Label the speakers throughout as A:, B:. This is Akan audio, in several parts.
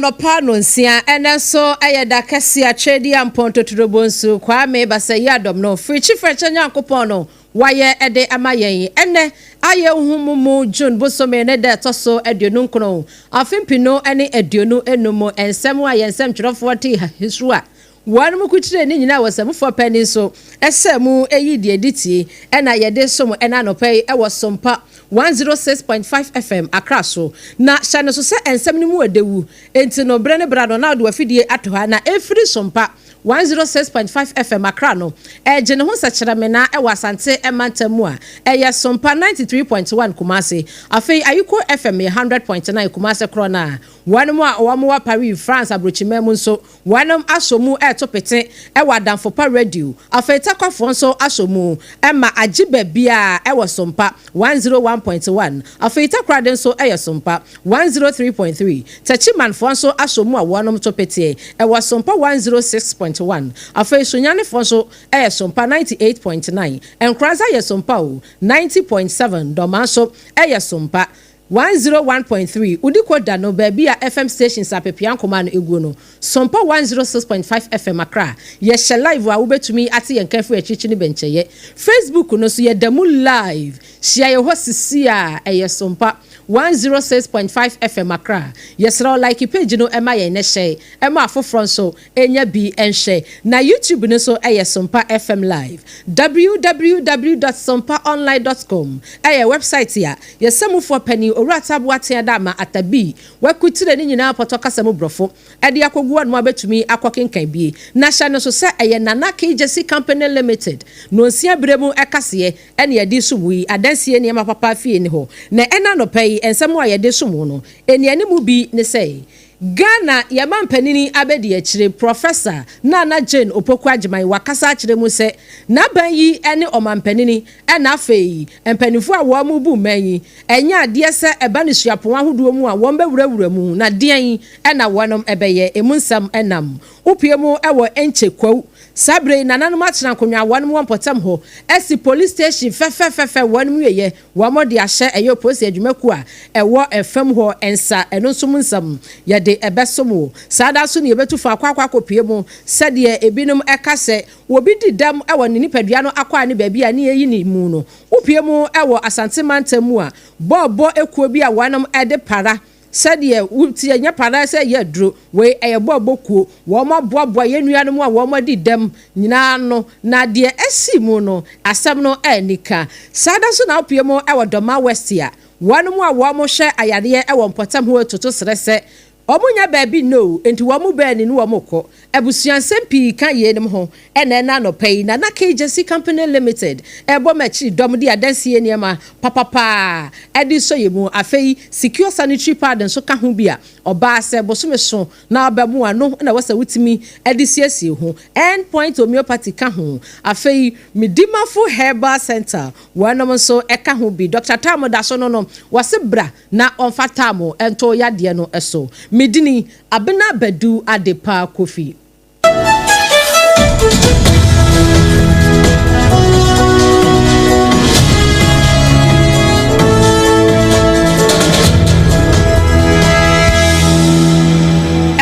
A: Anɔpa nonsia, ɛnɛ nso ɛyɛ da kɛse a Twɛdi Ampɔn Totorobɔ Nsu Kwame Basayi Adɔm no Firikyi Frɛkyɛ Nyankopɔn no wayɛ ɛde ama yɛn. Ɛnɛ ayɛ nhumu mu June bosome ne da ɛtɔ so 29, afe 2025. Nsɛm a yɛn nsɛmtwerɛfoɔ te hisu a wɔn mu kukyire ne nyinaa wɔ sɛmufoɔ panin so ɛsɛ mu eyi deɛ di tie ɛna yɛde som ɛna anɔpa yi ɛwɔ Sompa 106.5 FM Accra so. Na hyɛ no so sɛ nsɛm no mu ɛdɛwu, enti no berɛ ne bra no na ɔde wafidie ato ha na ɛfiri Sompa 106.5 FM Accra no ɛgye ne ho sɛkyerɛmena ɛwɔ Asante ɛmantam mu a ɛyɛ Sompa 93.1 Kumase. Afei Ayiko FM yɛ 100.9 Kumase korɔ no a wɔn mu a wɔn wɔ Paris, France aburokyimɛ mu nso wɔn asɔ mu ɛɛto pete ɛwɔ Adamfopa Radio. Afei Takwafoɔ nso asɔ mu ɛma agye baabi a ɛwɔ Sompa 101.1. Afei Takoradi nso ɛyɛ Sompa 103.3. Tɛkyimanfoɔ nso asɔ mu a wɔn to pete ɛwɔ Sompa 106.1. Afei Sonyanefoɔ nso ɛyɛ Sompa 98.9. Nkoranza yɛ Sompa o 90.7. Dɔma nso ɛyɛ Sompa 101.3. Wodi da no baabi a FM stations apepia nkɔmɔ no egu no, Sompa 106.5 FM Accra yɛhyɛ live a wobɛtumi ate yɛn kɛfo akyikyi ne bɛnkyɛyɛ. Facebook no so yɛda mu live, hyia yɛ hɔ sisi a ɛyɛ Sompa 106.5 FM Accra. Yɛsrɛ like page no ɛma yɛn ne hyɛ ɛma afoforɔ nso ɛnya bi ɛnhyɛ. Na YouTube no nso ɛyɛ Sompa FM Live. www.sompaonline.com ɛyɛ website a yɛsɛmufoɔ panin Owura Taboa tea da ama atabi wakutire ne nyinaa pɔtɔ kasa mu borɔfo ɛde akɔgu anum abɛtumi akɔ kenkan bie. Na hyɛ no so sɛ ɛyɛ Nana KJC Company Limited nonsia berɛ mu ɛkaseɛ ɛne yɛde som yi adansie nneɛma papa fie ni hɔ. Na ɛna nɔpɛ yi nsɛm a yɛde som no enianimu bi ne sɛ Ghana yɛma mpanini abɛdi akyire Professor Nana Jane Opoku Agyeman wakasa akyerɛ mu sɛ n'aban yi ne ɔmampanini ɛna afei mpanimfoɔ a wɔn mu bu mman yi ɛnyɛ adeɛ sɛ ɛba ne suapɔn ahodoɔ mu a wɔn bɛwurawura mu na deɛn ɛna wɔn ɛbɛyɛ emu nsɛm. Ɛnam wopie mu ɛwɔ Nkyɛ Kwawu saa bere yi, nananom atena akonnwa a wɔn wɔ mpɔtam hɔ ɛsi police station fɛfɛɛfɛfɛ wɔn mu yɛ wɔn de ahyɛ ɛyɛ polisi adwumakuo a ɛwɔ ɛfam hɔ nsa. Ɛno nso mu nsɛm yɛde ɛbɛsom wɔ saa da so ne yɛbɛtu fa akɔ akɔpie mu sɛdeɛ ebinom ɛka sɛ obi di dɛm ɛwɔ ne nipadua no akɔ a ne baabi a ne yɛyi ne mu no. Wopie mu ɛwɔ Asante mantam mu a bɔɔbɔ ekuo bi a wɔnom ɛde para sɛdeɛ wotie nyɛ para sɛ yɛ aduro wei ɛyɛ bɔɔbɔ kuo wɔn aboaboa yɛn nuanom a wɔn adi dɛm nyinaa no na deɛ ɛsi mu no asɛm no ɛnika. Saa da so na wopie mu ɛwɔ Dɔma West a wɔn mu a wɔn hwɛ ayadeɛ ɛwɔ mpɔtam hɔ toto serɛ sɛ wɔn nya baabi no nti wɔn mu bɛɛ ni ne wɔn kɔ abusuansɛm pii ka yeinom ho. Ɛna anɔpa yi Nana KJC Company Limited ɛbɔ m'akyiri dɔm de adansie nneɛma papapaa ɛde sɔ yɛ mu. Afei Secure Sanitary Pad nso ka ho bi a ɔbaa sɛ bosome so na ɔbɛmu ano na wɔsɛ wotumi ɛde siesie ho. End Point Homeopathy ka ho. Afei Medimafo Herbal Center wɔnom nso ɛka ho bi. Dr Tam da so no wɔse bra na ɔmfa tam ɛnto yadeɛ no ɛso. Medini Abena Badu Adepa Kofi.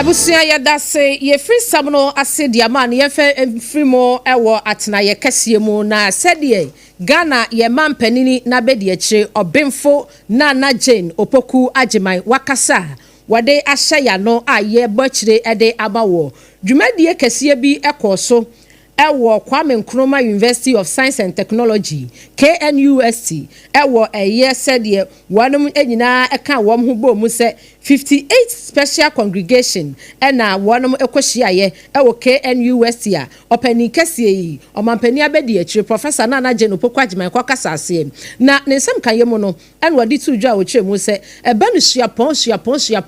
A: Abusua, yɛda se yɛfiri sam no ase deɛ ama no yɛmfa mfiri mu ɛwɔ atenayɛ kɛseɛ mu. Na sɛdeɛ Ghana yɛma mpanini n'abɛdi akyire Ɔbɛnfo Nana Jane Opoku Agyeman wakasa a wɔde ahyɛ yano a yɛbɔ akyire de ama wɔ dwumadie kɛseɛ bi kɔɔ so ɛwɔ Kwame Nkrumah University of Science and Technology, KNUST, ɛwɔ ɛyɛ sɛdeɛ wɔn nyinaa ɛka wɔn ho bɔ mu sɛ 58 special congregation ɛna wɔn kɔhyiaeɛ ɛwɔ KNUST a ɔpanin kɛseɛ yi ɔmampanin abɛdi akyire Professor Nana Jane Opoku Agyeman kɔkasa aseɛ. Na ne nsɛm kan yɛ mu no ɛna wɔde to dwa a wɔkyerɛ mu sɛ ɛba no suapɔn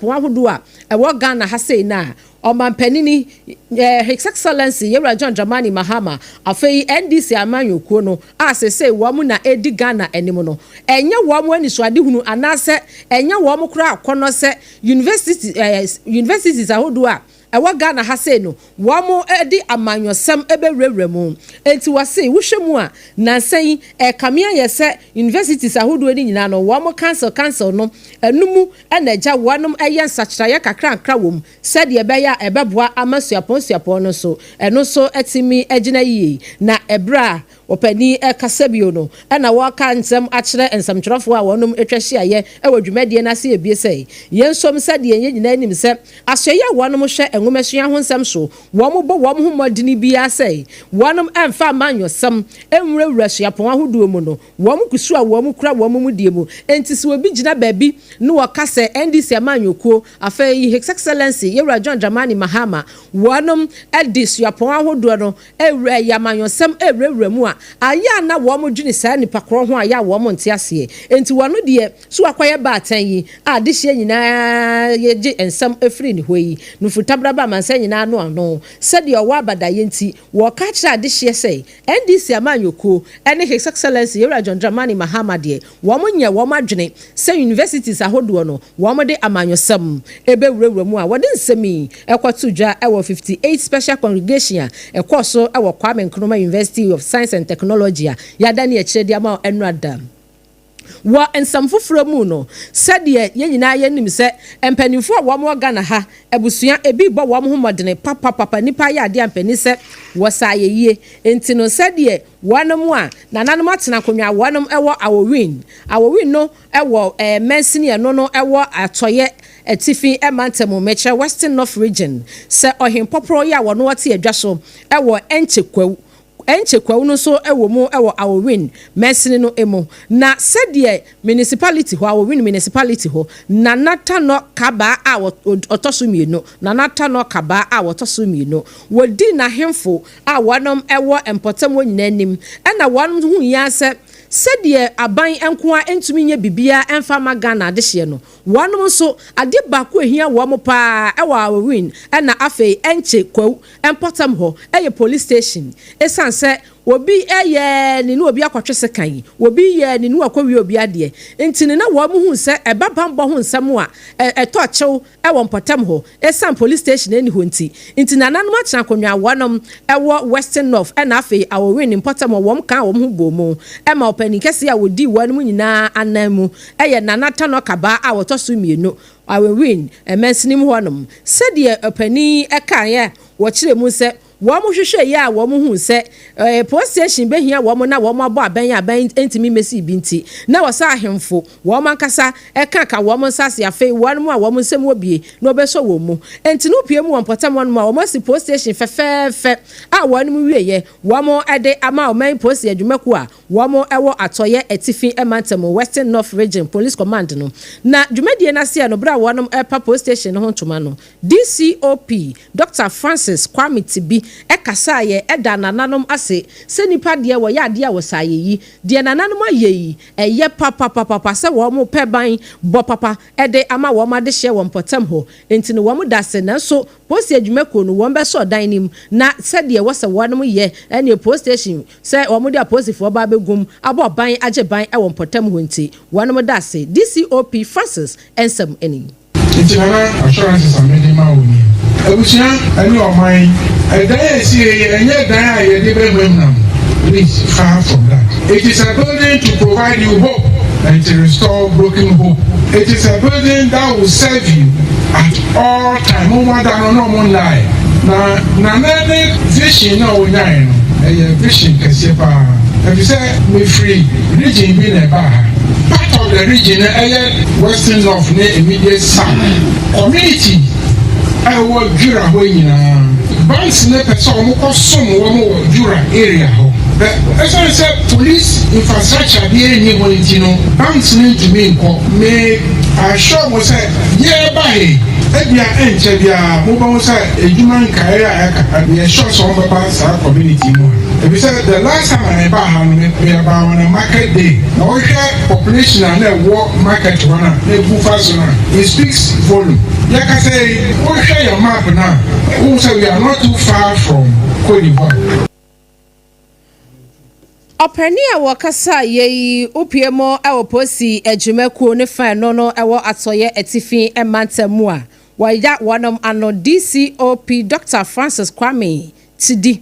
A: ahodoɔ a ɛwɔ Ghana ha sei na ɔmampanini His Excellency Yewura John Dramani Mahama, afei NDC amanyɔkuo no a sese wɔn na edi Ghana anim no, ɛnyɛ wɔn anisoadehunu anaasɛ ɛnyɛ wɔn koraa akɔnɔ sɛ universities ahodoɔ a ɛwɔ Ghana ha sei no, wɔn de amanyɔsɛm bɛwurawura mu. Enti wɔse wohwɛ mu a, nnansa yi ɛrekame ayɛ sɛ universities ahodoɔ no nyinaa no, wɔn council council no, ɛno mu na agya wɔnom yɛ nsakyeraeɛ kakrankra wɔ mu sɛdeɛ ɛbɛyɛ a ɛbɛboa ama suapɔn suapɔn no nso, ɛno nso atumi agyina yie. Na ɛberɛ a Ɔpanin rekasa bio no, ɛna wɔreka nsɛm akyerɛ nsɛmtwerɛfoɔ a wɔnom atwa hyiaeɛ wɔ dwumadie no ase abie sɛ, Yɛnsom sɛdeɛ yɛn nyinaa nim sɛ asoɛeɛ a wɔnom hwɛ nwomasua ho nsɛm so, wɔn bɔ wɔn ho mmɔdene biara sɛ wɔnom mfa amanyɔsɛm nwurawura suapɔn ahodoɔ mu no, wɔn kusu a wɔn kura wɔn mudie mu. Enti sɛ obi gyina baabi na ɔka sɛ NDC amanyɔkuo, afei His Excellency Yɛwura John Dramani Mahama, wɔnom de suapɔn ahodoɔ no Ɛwura yi amanyɔsɛm ɛrewurawura mu a, ayɛ a na wɔn dwene saa nipa korɔ ho a yɛ a wɔn nte aseɛ. Enti wɔno deɛ so wakɔyɛ baatan yi a adehyeɛ nyinaa yɛ gye nsɛm firi ne hɔ yi, nufutabraba amansan nyinaa ano ano. Sɛdeɛ ɔwɔ abadaeɛ nti, wɔka kyerɛ adehyeɛ sɛ NDC amanyɔkuo ne His Excellency Yɛwura John Dramani Mahama deɛ wɔn nyɛ wɔn adwene sɛ universities ahodoɔ no wɔde amanyɔsɛm bɛwurawura mu a wɔde nsɛm yi kɔtoo dwa wɔ 58 Special Congregation a ɛkɔɔ so wɔ Kwame Nkrumah University of Science and Technology a yɛadane akyire de ama wo nnora da. Wɔ nsɛm foforɔ mu no, sɛdeɛ yɛn nyinaa yɛnim sɛ mpanimfoɔ a wɔn wɔ Ghana ha abusua ebi rebɔ wɔn ho mmɔdene papapapa nnipa ayɛ adeɛ a mpanin sɛ wɔsa ayɛyie nti no sɛdeɛ wɔnom a nananom atena akonnwa a wɔnom wɔ Awowin Awowin no wɔ mansini ɛno no wɔ atɔeɛ atifi mantam mu, mekyerɛ Western North Region, sɛ ɔhempɔporɔ yi a wɔno ɔte adwa so wɔ Ɛnkyɛ Kwawu, Ɛnkyɛ Kwawu no nso wɔ mu wɔ Awowin mansini no mu. Na sɛdeɛ Municipality hɔ, Awowin Municipality hɔ, Nana Tanɔ Kabaa a ɔtɔ so mmienu, Nana Tanɔ Kabaa a ɔtɔ so mmienu, wɔdii n'ahemfo a wɔnom wɔ mpɔtam hɔ nyinaa anim, ɛna wɔnom huiɛ ara sɛ Sɛdeɛ aban nko ara ntumi nyɛ biribiara mfa mma Ghana adehyeɛ no, wɔnom nso, adeɛ baako a ɛhia wɔn pa ara wɔ Awowin ɛna afei Ɛnkye Kwawu mpɔtam hɔ yɛ police station. Ɛsiane sɛ obi yɛ ne ne obi akɔtwe sekan, obi yɛ ne ne wakɔwia obi adeɛ nti no na wɔn hu sɛ ɛba banbɔ ho nsɛm a, ɛtɔ kyew wɔ mpɔtam hɔ esiane police station nni hɔ nti nti nananom atena akonnwa a wɔnom wɔ Western North ɛna afei Awowin mpɔtam hɔ wɔn kaa wɔn ho bɔɔ mu ma ɔpanin kɛseɛ a ɔdii wɔnom nyinaa anan mu yɛ Nana Tanor Kabaa a ɔtɔ so mmienu Awowin mansini mu hɔnom sɛdeɛ ɔpanin yi kaeɛ a wɔkyerɛ mu sɛ Wɔhwehwɛeɛ a wɔhuu sɛ post station bɛhia wɔn na wɔabɔ abɛn a abɛn ntumi mmɛsi bi nti, na wɔ sɛ ahemfo wɔn ankasa ka ka wɔn nsase afei wɔn a wɔn nsam wɔ bie na wɔbɛsɔ wɔn mu. Enti no wopue mu wɔ mpɔtam hɔnom a wɔasi post station fɛfɛɛfɛ a wɔn wieɛ wɔde ama ɔman polisi adwumakuo a wɔn wɔ atɔeɛ atifi mantam Western North Region Police Command no. Na dwumadie no aseɛ no berɛ a wɔn repa post station no ho ntoma no, DCOP Dɔkta Francis Kwame Tibi kasaeɛ daa nananom ase sɛ nnipa deɛ wɔyɛ adeɛ a wɔsɛ ayɛyi. Deɛ nananom ayɛ yi, ɛyɛ papapapapa sɛ wɔn pɛ ban bɔ papa de ama wɔn adehyeɛ wɔ mpɔtam hɔ nti no wɔn da ase nanso Polisi adwumakuo no wɔn bɛsɔ ɔdan no mu na sɛdeɛ ɛwɔ sɛ wɔnom yɛ ɛne post station sɛ wɔn de apolisifoɔ ba abɛgum abɔ ban agye ban wɔ mpɔtam hɔ nti wɔnom da ase. DCOP Francis nsɛm ni.
B: Nti Nana, assurances a mede ma wo nie. Abusua ne ɔman, ɛdan a ɛsi ha yi, ɛnyɛ dan a yɛde bɛhwamnam, please, far from that. It is a building to provide you hope and to restore broken hope. It is a building that will serve you at all time. Mo ma da no na ɔmo nnae. Na Nana ne vision na ɔnyae no, ɛyɛ vision kɛseɛ paa. Efisɛ mefiri region bi na ɛbaa ha. Part of the region no ɛyɛ Western North ne immediate South community a ɛwɔ Jura hɔ nyinaa. Banks no pɛ sɛ wɔn kɔ som wɔn wɔ Jura area hɔ. But ɛsiane sɛ police infrastructure biara nni hɔ nti no, banks no ntumi nkɔ. Me assure mo sɛ yɛreba ha yi, ebia ɛnkyɛ biara mobɛhu sɛ adwuma nkaeɛ a ɛka, meyɛ sure sɛ wɔbɛba saa community mu ha. Efisɛ the last time a mebaa ha no, me mebaa on a market day. Na wohwɛ population a na ɛwɔ market hɔ no a, na ebu fa so no a, it speaks volume. Yɛkasa yi, wohwɛ yɛn map no a, wohu sɛ we are not too far from Cote d'Ivoire.
A: Ɔpanin a wɔkasa yɛ yi wopue mu wɔ polisi adwumakuo ne fa ɛno no wɔ atɔeɛ atifi mantam mu a. wɔya wɔnom ano DCOP Dr Francis Kwame Tidi.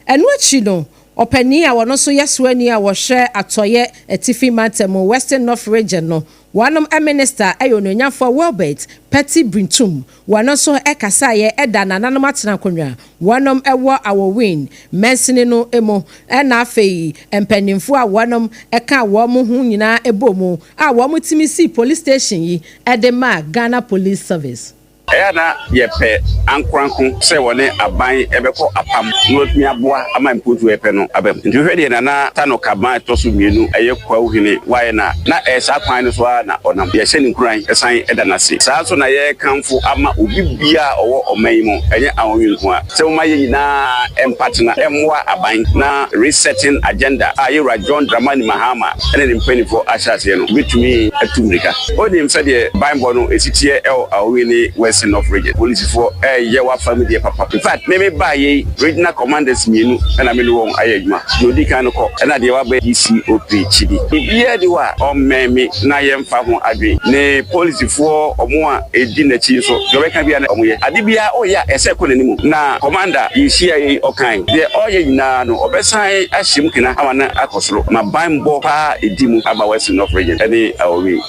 A: Ɛno akyi no, ɔpanin a wɔno nso yɛ soani a wɔhwɛ Atɔeɛ Atifi Mantam, Western North Region no, wɔnom minister ɛyɛ Onuonyamfoɔ Wilbert Petty Brintum. Wɔno nso ɛkasaeɛ ɛda nananom atena akonnwa wɔnom ɛwɔ Awowin mansini no mu, ɛna afei mpanimfoɔ a wɔnom ɛka wɔn ho nyinaa ɛbɔ mu a wɔn tumi si police station yi ɛde ma Ghana Police Service.
C: Ɛyɛ na yɛpɛ ankoranko sɛ wɔne aban ɛbɛkɔ apam na watumi aboa ama mpuntu ɛpɛ no aba mu. Nti wohwɛ deɛ Nana Tano Kaban ɛtɔ so mmienu, ɛyɛ Kwawu hene, wayɛ na na ɛyɛ saa kwan no so ara na ɔnam. Yɛhyɛ ne nkuran, ɛsan ɛda n'ase. Saa nso na yɛrekamfo ama obi biara a ɔwɔ ɔman yi mu, ɛnyɛ Ahonwi nko a, sɛ wɔma yɛn nyinaa mpatena ɛmmoa aban na resetting agenda a yɛwura John Dramani Mahama ɛne ne mpanimfoɔ ahyɛ aseɛ no bɛtumi atu mmirika. Onim sɛdeɛ banbɔ no ɛsi teɛ ɛwɔ Ahonwi ne Western North Region. Polisifoɔ ɛyɛ wafa mu deɛ papa. In fact, meme baa yei, regional commanders mmienu ɛna me ne wɔn ayɛ adwuma. Deɛ odi kan no kɔ, ɛna deɛ waba, DCOP Kyidi. Biribiara di hɔ a ɔmmɛn me na yɛmfa ho adwene. Ne polisifoɔ ɔmo a ɛdi n'akyi nso, deɛ ɔbɛka biara na ɔmo yɛ. Ade biara ɔyɛ a ɛsɛ kɔ n'anim. Na commander yɛhyia yi, ɔkan deɛ ɔyɛ nyinaa no, ɔbɛsan ahyɛ mu kena ama no akɔ soro ma banbɔ paa ɛdi mu aba Western North Region ɛne Awowin.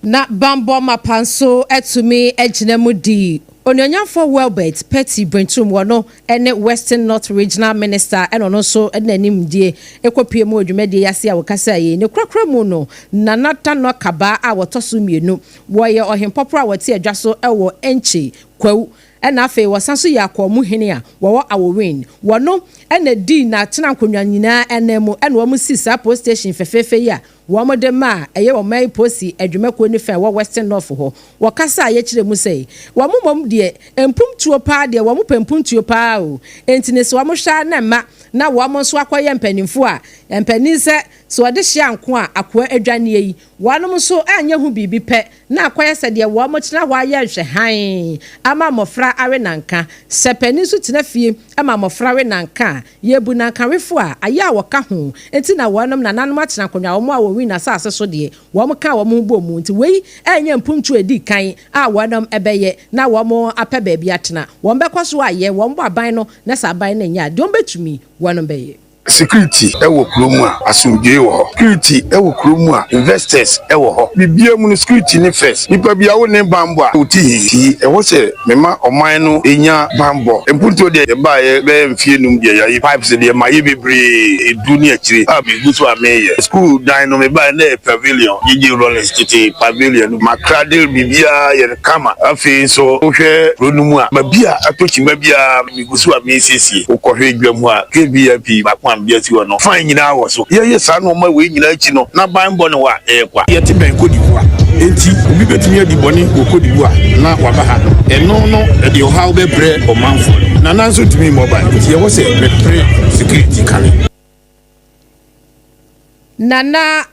A: Na bambɔ mapa nso atumi agyina mu di Onuonyamfoɔ Wilbert Petty Brentum, wɔ no ne Western North Regional Minister, ɛna ɔno nso de n'anim die ɛkɔpie mu wɔ dwumadie yi ase a wɔkasa yi. Ne korakora mu no, Nana Tano Kaba a wɔtɔ so mmienu, wɔyɛ ɔhempɔporɔ a wɔte adwa so wɔ Ɛnkyi Kwawu, ɛna afei wɔsan so yɛ akɔɔmu hene a wɔwɔ Awowin. Wɔno ɛna di n'atena nkonnwa nyinaa ɛnan mu, ɛna wɔn si saa police station fɛfɛɛfɛ yi a wɔn de ma a ɛyɛ ɔman polisi adwumakuo ne fɛn wɔ Western North hɔ. Wɔkasa a yɛkyerɛ mu sɛ wɔn mmom deɛ, mpumtuo paa deɛ, wɔn pɛ mpuntuo paa o. Enti ne sɛ wɔn hwɛ a na mma na wɔn nso akɔyɛ mpanimfoɔ a mpanin sɛ wɔde hyia nko a akoa adwaneɛ yi, wɔn nso anyɛ ho biribi pɛ na akɔyɛ sɛ deɛ wɔn tena hɔ ayɛ nhwɛ hann ama mmɔfra awe nanka. Sɛ panin nso tena fie ama mmɔfra we nanka a, yɛbu nankawefo a ayɛ a wɔka ho. Nti na wɔnom nananom atena akonnwa wɔn a wɔwi n'asase so deɛ, wɔn ka wɔn ho bɔ mu. Nti wei ɛnyɛ mpuntu edi kan a wɔnom ɛbɛyɛ na wɔn apɛ baabi atena. Wɔn bɛkɔ so ayɛ wɔn bɔ aban no, na sɛ aban no nyɛ a, deɛ wɔn bɛtumi wɔnom bɛyɛ.
D: Security ɛwɔ kurom a, asomdwoe wɔ hɔ. Security ɛwɔ kurom a, investors ɛwɔ hɔ. Biribiara mu no, security ne first. Nipa bi a wo ne bambɔ a wote hi ɛwɔ sɛ mema ɔman no ɛnya bambɔ. Mpuntuo deɛ, yɛbaeɛ bɛyɛ mfie 5 deɛ, yɛayɛ pipes deɛ ma yɛ bebree edu ne akyire a megu so a meyɛ. School dan no, mebaeɛ na ɛyɛ pavilion, gyegye Rollins tete pavilion no, makrade biribiara yɛ no kama. Afei nso wohwɛ kuro no mu a, baabi a atɔ kyima biara, megu so a mesiesie. Wokɔhwɛ dwa mu a, KVIP baako a mede asi hɔ no, fan nyinaa wɔ so. Yɛyɛ saa nneɛma wei nyinaa akyi no, na banbɔ ne hɔ a, ɛyɛ kwa.
E: Yɛte bɛn Cote d'Ivoire, enti obi bɛtumi adi bɔne wɔ Cote d'Ivoire na waba ha. Ɛno no ɛde ɔhaw bɛbrɛ ɔmanfoɔ no. Nana nso ntumi mmɔ ban, nti ɛwɔ sɛ mepere security kane.
A: Nana